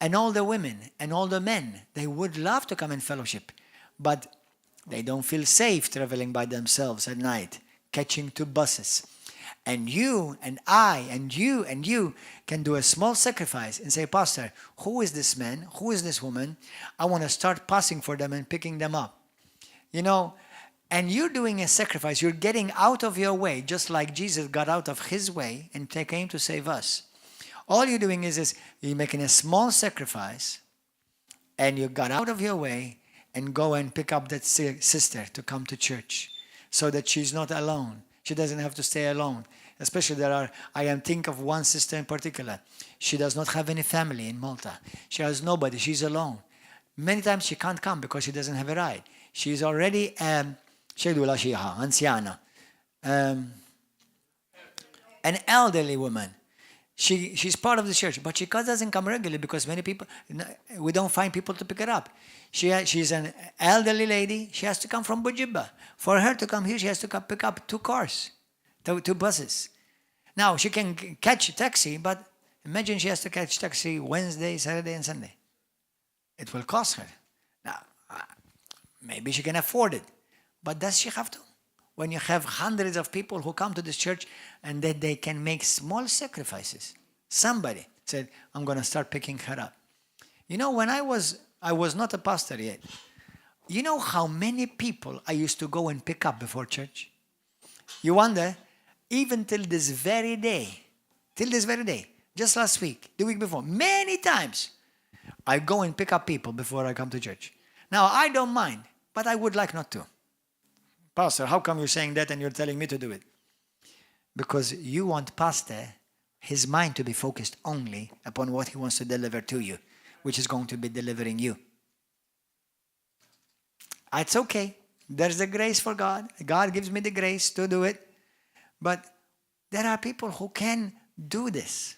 an older women, an older men. They would love to come in fellowship, but they don't feel safe traveling by themselves at night, catching 2 buses. And you and I and you can do a small sacrifice and say, Pastor, who is this man? Who is this woman? I want to start passing for them and picking them up. You know, and you're doing a sacrifice. You're getting out of your way, just like Jesus got out of his way and came to save us. All you're doing is you're making a small sacrifice, and you got out of your way and go and pick up that sister to come to church so that she's not alone. She doesn't have to stay alone. Especially I am thinking of one sister in particular. She does not have any family in Malta. She has nobody. She's alone. Many times she can't come because she doesn't have a ride. She's already anziana, an elderly woman. She's part of the church, but she doesn't come regularly because many people, we don't find people to pick her up. She's an elderly lady. She has to come from Bujibba. For her to come here, she has to pick up 2 cars, 2 buses. Now, she can catch a taxi, but imagine she has to catch taxi Wednesday, Saturday, and Sunday. It will cost her. Now, maybe she can afford it, but does she have to? When you have hundreds of people who come to this church and that they can make small sacrifices. Somebody said, I'm going to start picking her up. You know, when I was not a pastor yet. You know how many people I used to go and pick up before church? You wonder, even till this very day, just last week, the week before, many times, I go and pick up people before I come to church. Now, I don't mind, but I would like not to. Pastor, how come you're saying that and you're telling me to do it? Because you want Pastor, his mind to be focused only upon what he wants to deliver to you, which is going to be delivering you. It's okay. There's the grace for God. God gives me the grace to do it. But there are people who can do this.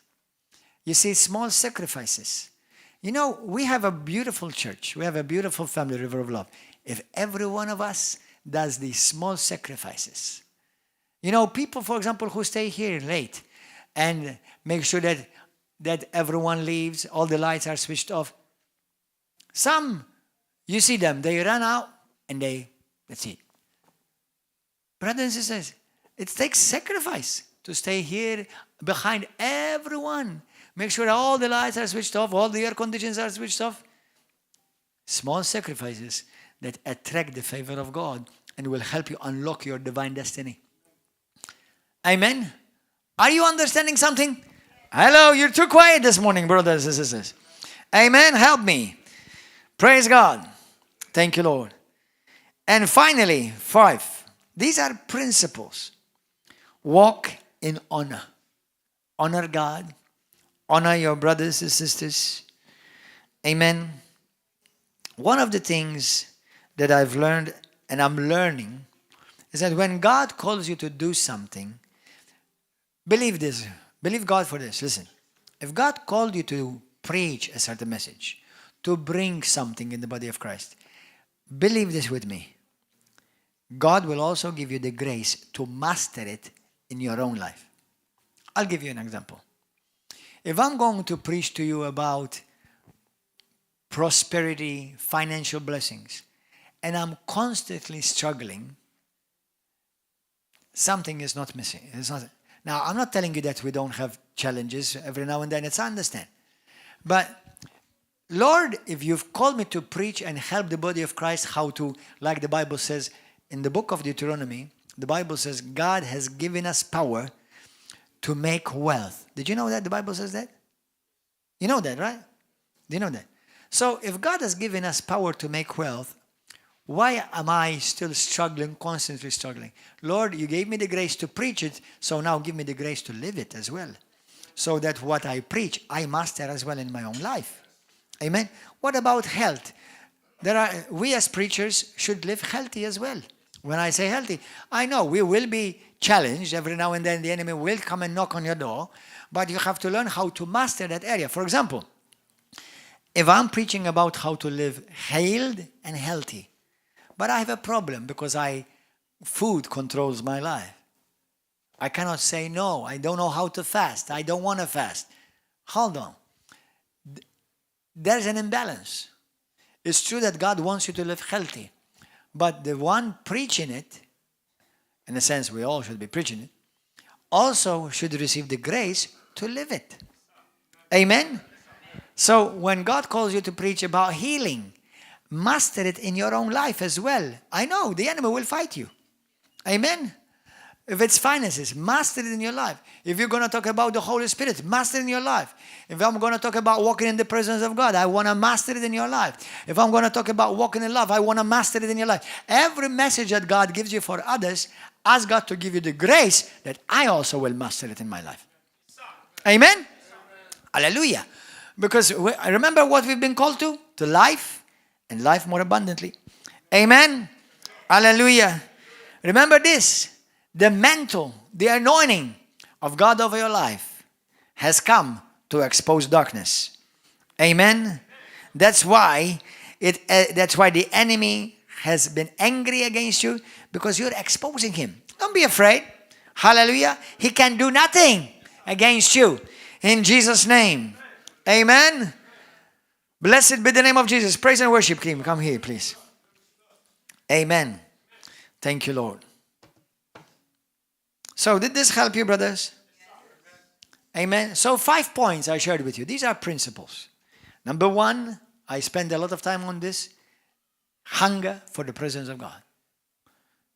You see, small sacrifices. You know, we have a beautiful church. We have a beautiful family, River of Love. If every one of us does these small sacrifices. You know, people, for example, who stay here late and make sure that everyone leaves, all the lights are switched off. Some, you see them, they run out and that's it. Brothers and sisters, it takes sacrifice. to stay here behind everyone. Make sure all the lights are switched off, all the air conditions are switched off. Small sacrifices that attract the favor of God and will help you unlock your divine destiny. Amen? Are you understanding something? Hello, you're too quiet this morning, brothers and sisters. Amen? Help me. Praise God. Thank you, Lord. And finally, 5. These are principles. Walk in honor. Honor God. Honor your brothers and sisters. Amen. One of the things that I've learned and I'm learning is that when God calls you to do something, believe this. Believe God for this. Listen. If God called you to preach a certain message, to bring something in the body of Christ, believe this with me. God will also give you the grace to master it in your own life. I'll give you an example. If I'm going to preach to you about prosperity, financial blessings, and I'm constantly struggling, something is not missing. It's not. Now, I'm not telling you that we don't have challenges every now and then. It's I understand. But, Lord, if you've called me to preach and help the body of Christ how to, like the Bible says in the book of Deuteronomy, the Bible says God has given us power to make wealth. Did you know that? The Bible says that? You know that, right? Do you know that? So if God has given us power to make wealth, why am I still struggling, constantly struggling? Lord, you gave me the grace to preach it, so now give me the grace to live it as well. So that what I preach, I master as well in my own life. Amen? What about health? We as preachers should live healthy as well. When I say healthy, I know we will be challenged. Every now and then the enemy will come and knock on your door. But you have to learn how to master that area. For example, if I'm preaching about how to live healed and healthy, but I have a problem because food controls my life. I cannot say no. I don't know how to fast. I don't want to fast. Hold on. There's an imbalance. It's true that God wants you to live healthy. But the one preaching it, in a sense we all should be preaching it, also should receive the grace to live it. Amen? So when God calls you to preach about healing, master it in your own life as well. I know the enemy will fight you. Amen? If it's finances, master it in your life. If you're going to talk about the Holy Spirit, master it in your life. If I'm going to talk about walking in the presence of God, I want to master it in your life. If I'm going to talk about walking in love, I want to master it in your life. Every message that God gives you for others, ask God to give you the grace that I also will master it in my life. Amen? Hallelujah. Because remember what we've been called to? To life and life more abundantly. Amen? Hallelujah. Remember this. The mantle, the anointing of God over your life has come to expose darkness. Amen? That's why the enemy has been angry against you, because you're exposing him. Don't be afraid. Hallelujah. He can do nothing against you. In Jesus' name. Amen? Blessed be the name of Jesus. Praise and worship team. Come here, please. Amen. Thank you, Lord. So did this help you, brothers? Amen. So 5 points I shared with you. These are principles. Number 1, I spend a lot of time on this. Hunger for the presence of God.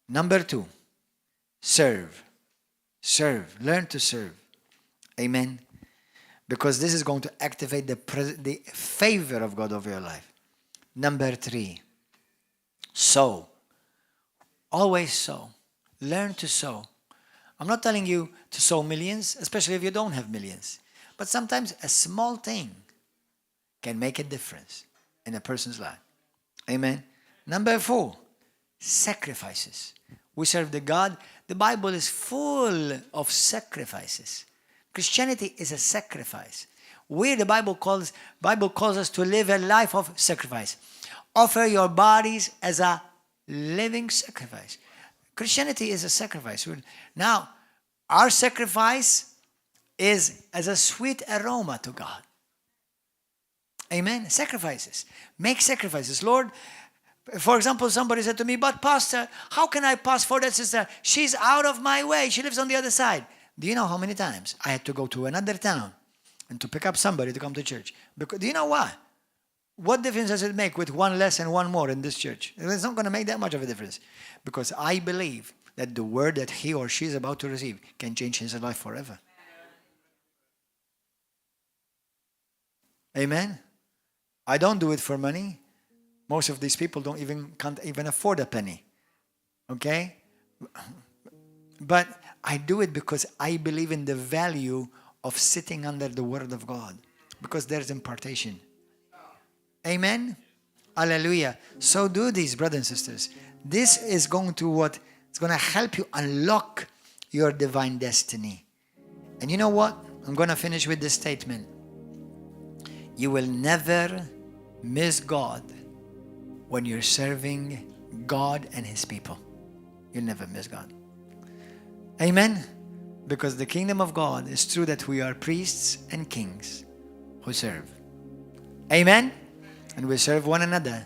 Number 2, serve. Serve. Learn to serve. Amen. Because this is going to activate the favor of God over your life. Number 3, sow. Always sow. Learn to sow. I'm not telling you to sow millions, especially if you don't have millions. But sometimes a small thing can make a difference in a person's life. Amen. Number 4, sacrifices. We serve the God. The Bible is full of sacrifices. Christianity is a sacrifice. The Bible calls us to live a life of sacrifice. Offer your bodies as a living sacrifice. Christianity is a sacrifice. Now, our sacrifice is as a sweet aroma to God. Amen? Sacrifices. Make sacrifices. Lord, for example, somebody said to me, but Pastor, how can I pass for that sister? She's out of my way. She lives on the other side. Do you know how many times I had to go to another town and to pick up somebody to come to church? Because, do you know why? What difference does it make with one less and one more in this church? It's not going to make that much of a difference. Because I believe that the word that he or she is about to receive can change his life forever. Amen? I don't do it for money. Most of these people can't even afford a penny. Okay? But I do it because I believe in the value of sitting under the word of God. Because there's impartation. Amen? Hallelujah. So do these, brothers and sisters. This is going to it's going to help you unlock your divine destiny. And you know what? I'm going to finish with this statement. You will never miss God when you're serving God and his people. You'll never miss God. Amen? Because the kingdom of God is true that we are priests and kings who serve. Amen? And we serve one another.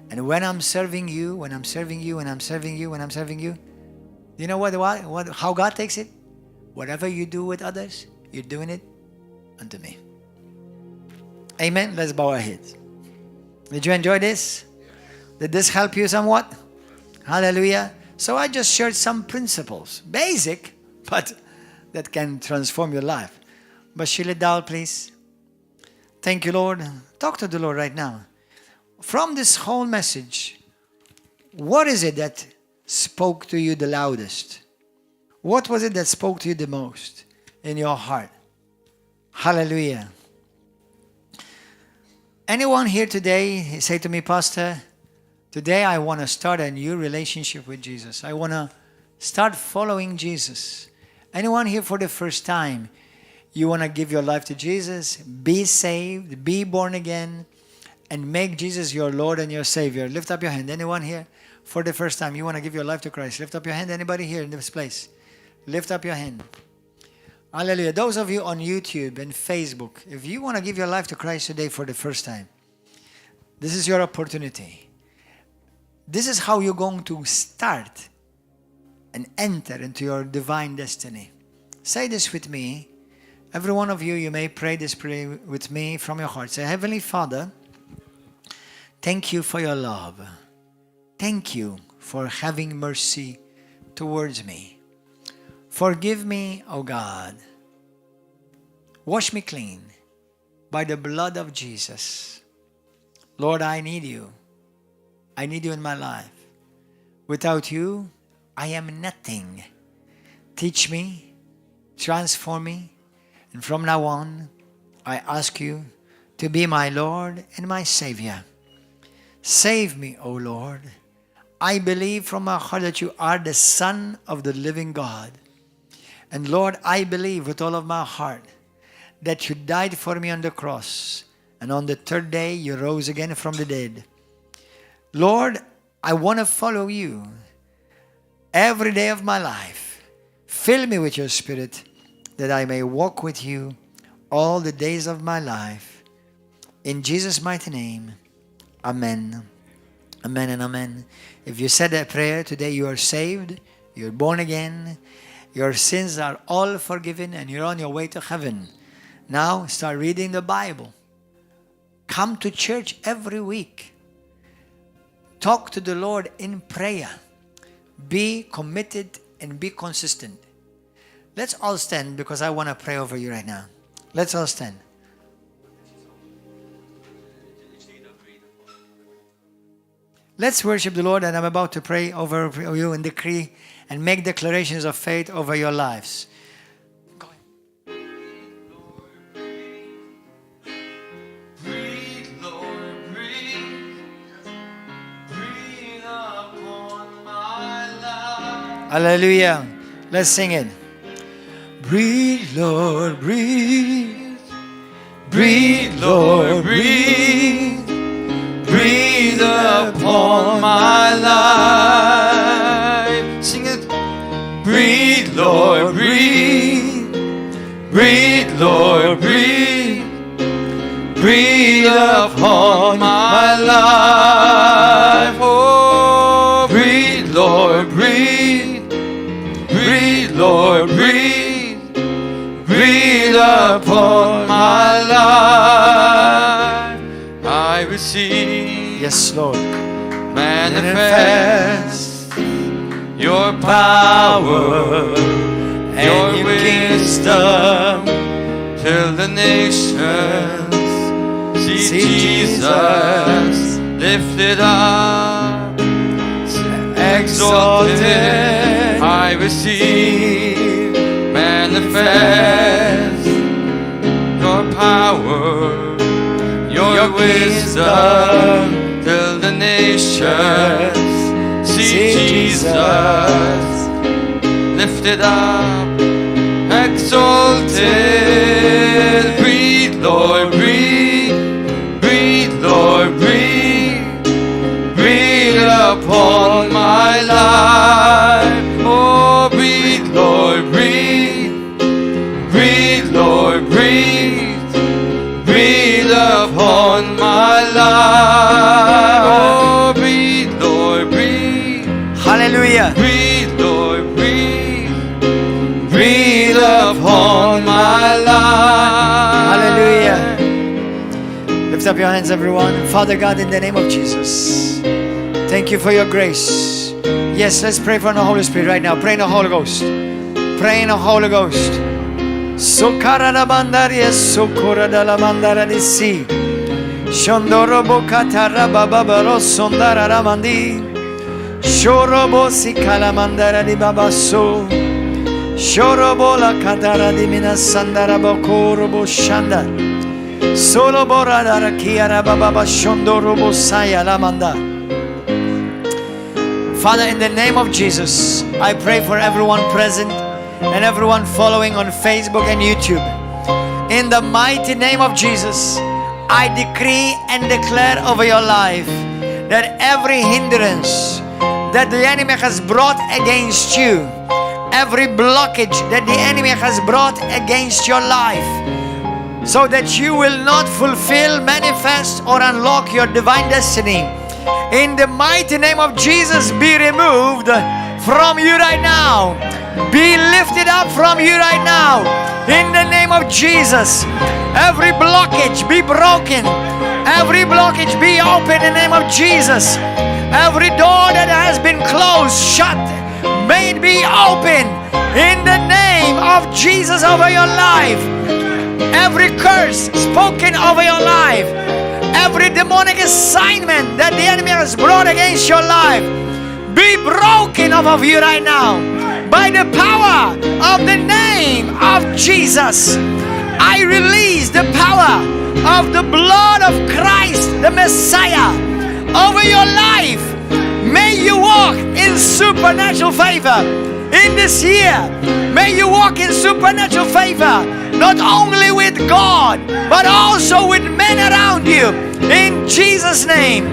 And when I'm serving you, when I'm serving you, you know what? How God takes it? Whatever you do with others, you're doing it unto me. Amen? Let's bow our heads. Did you enjoy this? Did this help you somewhat? Hallelujah. So I just shared some principles. Basic, but that can transform your life. But shield it down, please. Thank you, Lord. Talk to the Lord right now. From this whole message, what is it that spoke to you the loudest? What was it that spoke to you the most in your heart? Hallelujah. Anyone here today say to me, Pastor, today I want to start a new relationship with Jesus. I want to start following Jesus. Anyone here for the first time, you want to give your life to Jesus, be saved, be born again, and make Jesus your Lord and your Savior? Lift up your hand. Anyone here for the first time, you want to give your life to Christ? Lift up your hand. Anybody here in this place? Lift up your hand. Hallelujah. Those of you on YouTube and Facebook, if you want to give your life to Christ today for the first time, this is your opportunity. This is how you're going to start and enter into your divine destiny. Say this with me. Every one of you, you may pray this prayer with me from your heart. Say, Heavenly Father, thank you for your love. Thank you for having mercy towards me. Forgive me, O God. Wash me clean by the blood of Jesus. Lord, I need you. I need you in my life. Without you, I am nothing. Teach me, transform me, and from now on, I ask you to be my Lord and my Savior. Save me, O Lord. I believe from my heart that you are the Son of the living God. And Lord, I believe with all of my heart that you died for me on the cross. And on the third day, you rose again from the dead. Lord, I want to follow you every day of my life. Fill me with your Spirit that I may walk with you all the days of my life. In Jesus' mighty name, amen. Amen and amen. If you said that prayer today, you are saved, you're born again, your sins are all forgiven, and you're on your way to heaven. Now start reading the Bible. Come to church every week. Talk to the Lord in prayer. Be committed and be consistent. Let's all stand because I want to pray over you right now. Let's all stand. Let's worship the Lord, and I'm about to pray over you and decree and make declarations of faith over your lives. Go ahead. Breathe, Lord, breathe. Breathe upon my life. Hallelujah. Let's sing it. Breathe, Lord, breathe. Breathe, Lord, breathe. Breathe upon my life. Sing it. Breathe, Lord, breathe. Breathe, Lord, breathe. Breathe upon my life. Oh, breathe, Lord, breathe. Breathe, Lord, breathe. receive. Yes, Lord. Manifest your power, your wisdom, till the nations see Jesus lifted up, exalted. I receive. Manifest your power, your wisdom, till the nations see Jesus lifted up, exalted. Breathe, Lord, breathe. Breathe, Lord, breathe. Breathe upon my life. Oh, breathe, Lord, breathe. Breathe, Lord, breathe. Breathe upon my life. Oh, breathe, Lord, breathe. Hallelujah. Breathe, Lord, breathe. Breathe upon my life. Hallelujah. Lift up your hands, everyone. Father God, in the name of Jesus, thank you for your grace. Yes, let's pray for the Holy Spirit right now. Pray in the Holy Ghost. Pray in the Holy Ghost. Sokara da bandaria, sokora da la mandara di si. Shondorobo katara bababaro sondara ramandi. Shorobo si kalamandara di babaso. Shorobo la katara di minasandara bokorobo shanda. Solo bora dara kiara bababa shondorobo saya lamanda. Father, in the name of Jesus, I pray for everyone present and everyone following on Facebook and YouTube. In the mighty name of Jesus, I decree and declare over your life that every hindrance that the enemy has brought against you, every blockage that the enemy has brought against your life, so that you will not fulfill, manifest, or unlock your divine destiny, in the mighty name of Jesus, be removed from you right now. Be lifted up from you right now. In the name of Jesus, every blockage be broken. Every blockage be open in the name of Jesus. Every door that has been closed, shut, may it be open in the name of Jesus over your life. Every curse spoken over your life, every demonic assignment that the enemy has brought against your life, be broken off of you right now. By the power of the name of Jesus, I release the power of the blood of Christ, the Messiah, over your life. May you walk in supernatural favor in this year. May you walk in supernatural favor, not only with God, but also with men around you. In Jesus' name,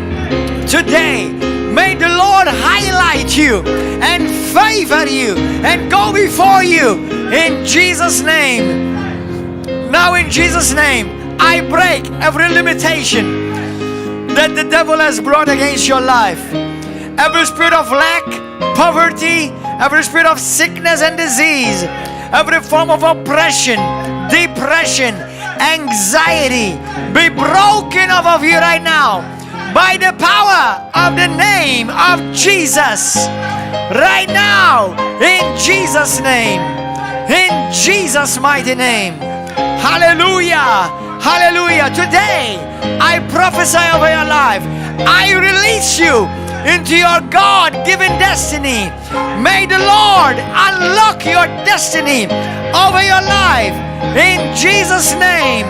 today, may the Lord highlight you and favor you and go before you. In Jesus' name. Now in Jesus' name, I break every limitation that the devil has brought against your life. Every spirit of lack, poverty, every spirit of sickness and disease, every form of oppression, depression, anxiety, be broken off of you right now by the power of the name of Jesus. Right now, in Jesus' name, in Jesus' mighty name. Hallelujah, hallelujah. Today, I prophesy over your life. I release you into your God-given destiny. May the Lord unlock your destiny over your life in Jesus' name.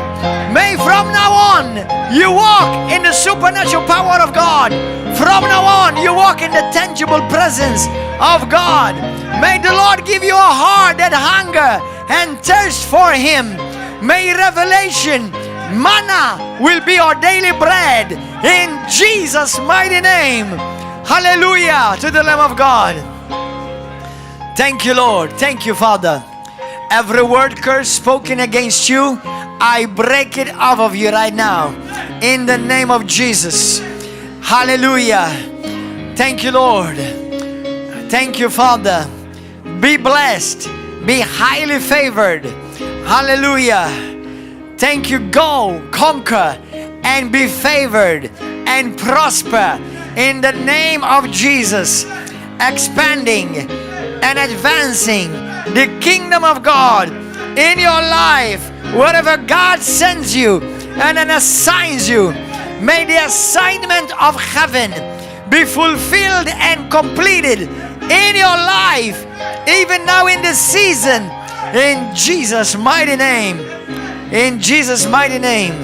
May from now on you walk in the supernatural power of God. From now on you walk in the tangible presence of God. May the Lord give you a heart that hunger and thirst for Him. May revelation, manna will be our daily bread in Jesus' mighty name. Hallelujah to the Lamb of God. Thank you, Lord. Thank you, Father. Every word curse spoken against you, I break it off of you right now in the name of Jesus. Hallelujah. Thank you, Lord. Thank you, Father. Be blessed. Be highly favored. Hallelujah. Thank you. Go, conquer, and be favored and prosper in the name of Jesus, expanding and advancing the kingdom of God in your life. Wherever God sends you and then assigns you, may the assignment of heaven be fulfilled and completed in your life, even now in this season, in Jesus' mighty name. In Jesus' mighty name.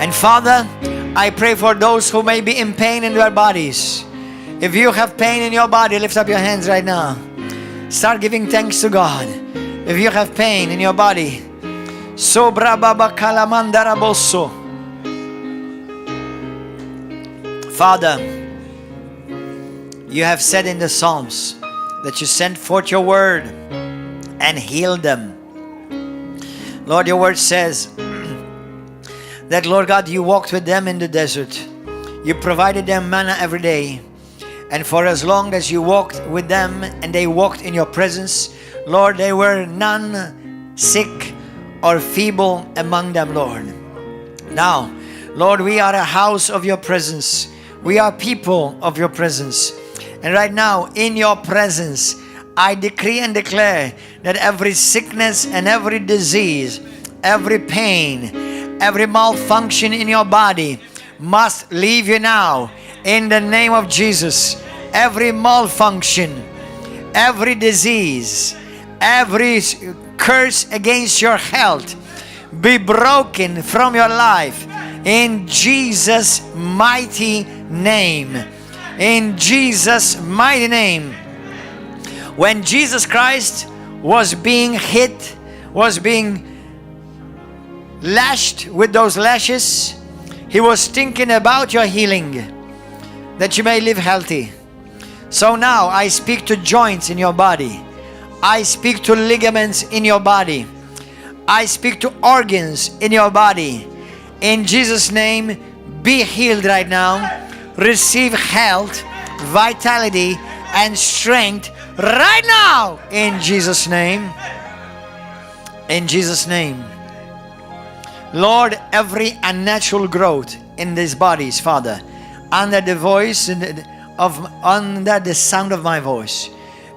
And Father, I pray for those who may be in pain in their bodies. If you have pain in your body, lift up your hands right now. Start giving thanks to God. If you have pain in your body, Sobra baba kalamandara bosso. Father, you have said in the Psalms that you sent forth your word and healed them. Lord, your word says that, Lord God, you walked with them in the desert. You provided them manna every day. And for as long as you walked with them and they walked in your presence, Lord, there were none sick or feeble among them, Lord. Now, Lord, we are a house of your presence. We are people of your presence. And right now, in your presence, I decree and declare that every sickness and every disease, every pain, every malfunction in your body must leave you now in the name of Jesus. Every malfunction, every disease, every curse against your health be broken from your life in Jesus' mighty name. In Jesus' mighty name. When Jesus Christ was being hit, was being lashed with those lashes, he was thinking about your healing, that you may live healthy. So now I speak to joints in your body. I speak to ligaments in your body. I speak to organs in your body. In Jesus' name, be healed right now. Receive health, vitality, and strength right now. In Jesus' name. In Jesus' name. Lord, every unnatural growth in these bodies, Father, under the voice under the sound of my voice,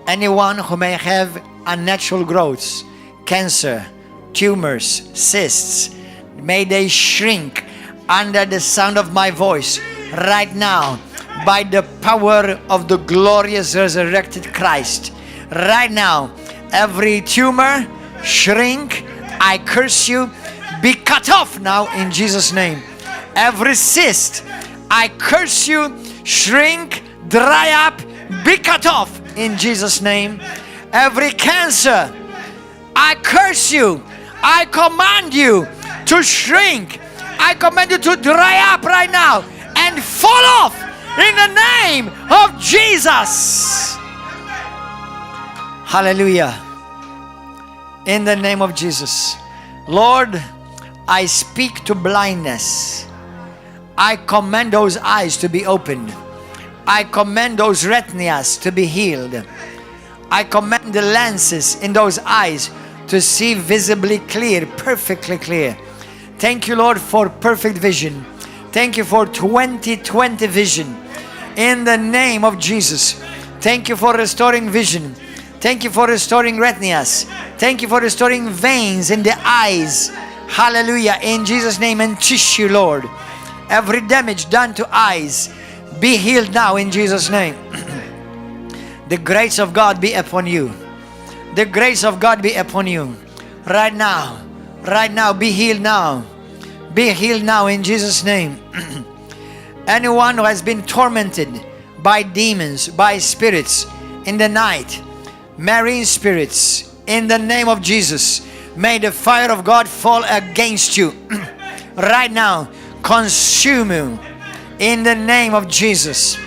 anyone who may have unnatural growths, cancer, tumors, cysts, may they shrink under the sound of my voice right now by the power of the glorious resurrected Christ. Right now, every tumor, shrink, I curse you, be cut off now in Jesus' name. Every cyst, I curse you, shrink, dry up, be cut off in Jesus' name. Every cancer, I curse you, I command you to shrink, I command you to dry up right now and fall off in the name of Jesus. Hallelujah. In the name of Jesus. Lord, I speak to blindness. I command those eyes to be opened. I command those retinas to be healed. I command the lenses in those eyes to see visibly clear, perfectly clear. Thank you, Lord, for perfect vision. Thank you for 20/20 vision. In the name of Jesus. Thank you for restoring vision. Thank you for restoring retinas. Thank you for restoring veins in the eyes. Hallelujah. In Jesus' name, and tissue, Lord. Every damage done to eyes, be healed now in Jesus' name. The grace of God be upon you. The grace of God be upon you. Right now. Right now. Be healed now. Be healed now in Jesus' name. Anyone who has been tormented by demons, by spirits in the night, marine spirits, in the name of Jesus, may the fire of God fall against you. Right now. Consume you. In the name of Jesus.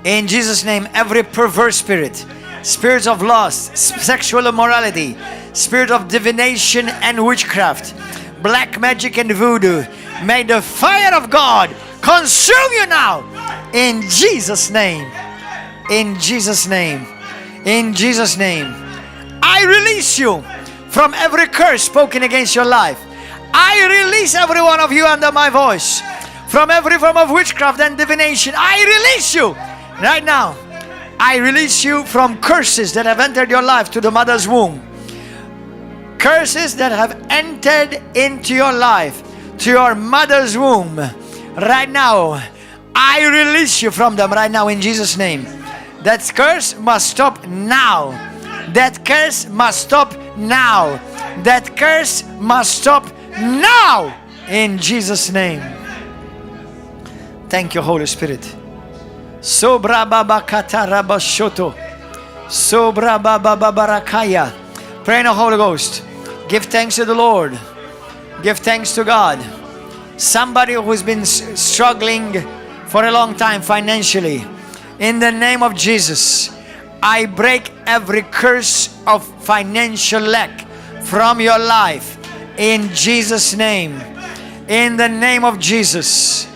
In Jesus' name, every perverse spirit, spirits of lust, sexual immorality, spirit of divination and witchcraft, black magic and voodoo, may the fire of God consume you now. In Jesus' name. In Jesus' name. In Jesus' name. I release you from every curse spoken against your life. I release every one of you under my voice from every form of witchcraft and divination. I release you right now. I release you from curses that have entered your life to the mother's womb. Curses that have entered into your life, to your mother's womb. Right now, I release you from them right now in Jesus' name. That curse must stop now. That curse must stop now. That curse must stop now in Jesus' name. Thank you, Holy Spirit. Sobra baba kataraba shoto. Sobra baba barakaya. Pray in the Holy Ghost. Give thanks to the Lord. Give thanks to God. Somebody who's been struggling for a long time financially, in the name of Jesus, I break every curse of financial lack from your life in Jesus' name. In the name of Jesus,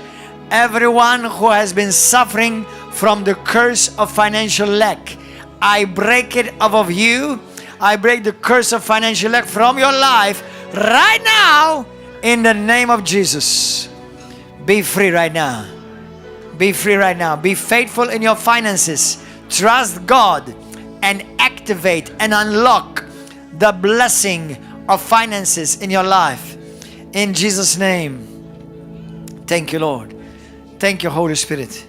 everyone who has been suffering from the curse of financial lack, I break it off of you. I break the curse of financial lack from your life right now in the name of Jesus. Be free right now. Be free right now. Be faithful in your finances. Trust God and activate and unlock the blessing of finances in your life. In Jesus' name. Thank you, Lord. Thank you, Holy Spirit.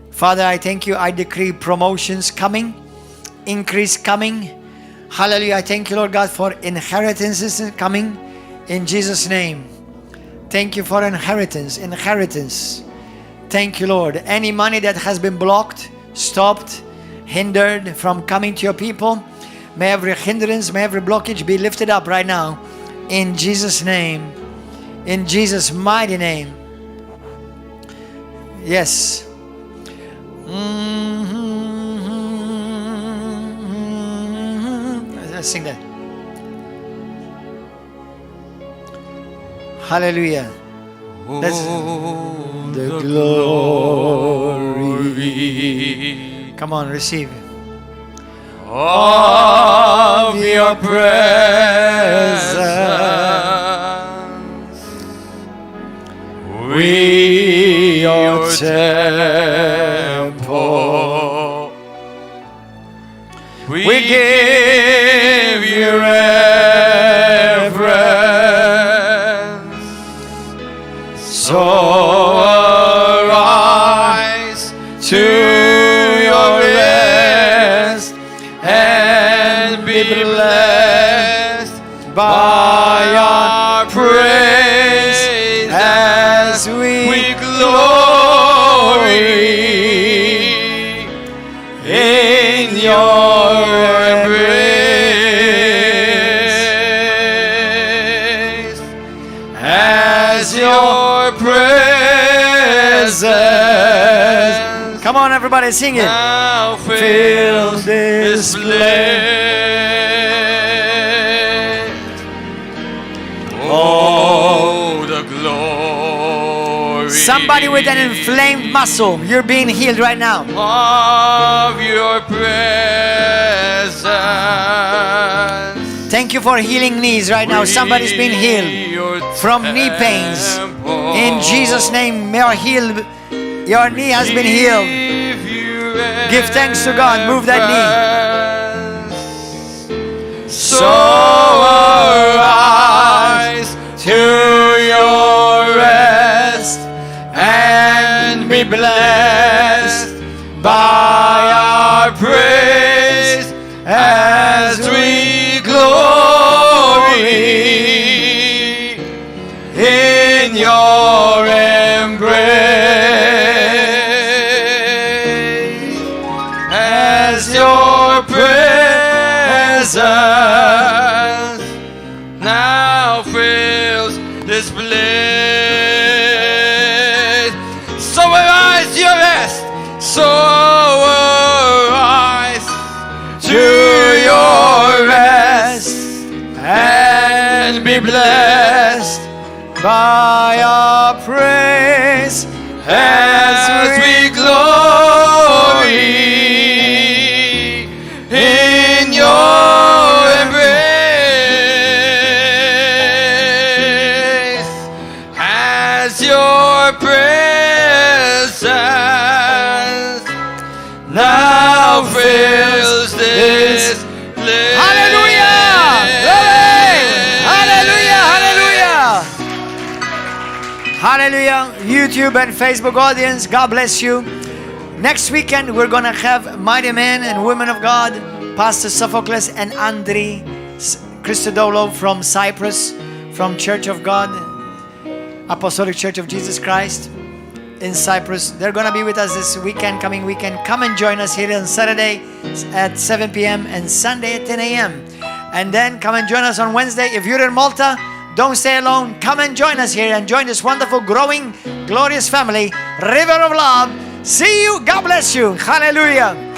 Father, I thank you. I decree promotions coming, increase coming. Hallelujah. I thank you, Lord God, for inheritances coming in Jesus' name. Thank you for inheritance. Thank you, Lord. Any money that has been blocked, stopped, hindered from coming to your people, may every hindrance, may every blockage be lifted up right now in Jesus' name. In Jesus' mighty name. Yes. Let's sing that. Hallelujah. That's the glory. Come on, receive of your presence. We your temple. We give you reverence. So arise to your rest and be blessed by our praise as we glory in your embrace, as your presence. Come on, everybody, sing it. Now fills this place. Oh, the glory. Somebody with an inflamed muscle, you're being healed right now. Of your presence. Thank you for healing knees right now. Somebody's being healed from knee pains. In Jesus' name, your knee has been healed. Give thanks to God. Move that knee. So arise to your rest and be blessed by our praise as we glory in your embrace, as your presence now fills this place. So arise to your rest. So arise to your rest and be blessed by our praise as we glory in your embrace, as your presence now fills this place. Hallelujah! Hallelujah! Hallelujah! Hallelujah! YouTube and Facebook audience, God bless you. Next weekend, we're going to have mighty men and women of God, Pastor Sophocles and Andriy Christodoulou from Cyprus, from Church of God, Apostolic Church of Jesus Christ in Cyprus. They're going to be with us this weekend, coming weekend. Come and join us here on Saturday at 7 p.m. and Sunday at 10 a.m. And then come and join us on Wednesday. If you're in Malta, don't stay alone. Come and join us here and join this wonderful, growing, glorious family, River of Love. See you. God bless you. Hallelujah.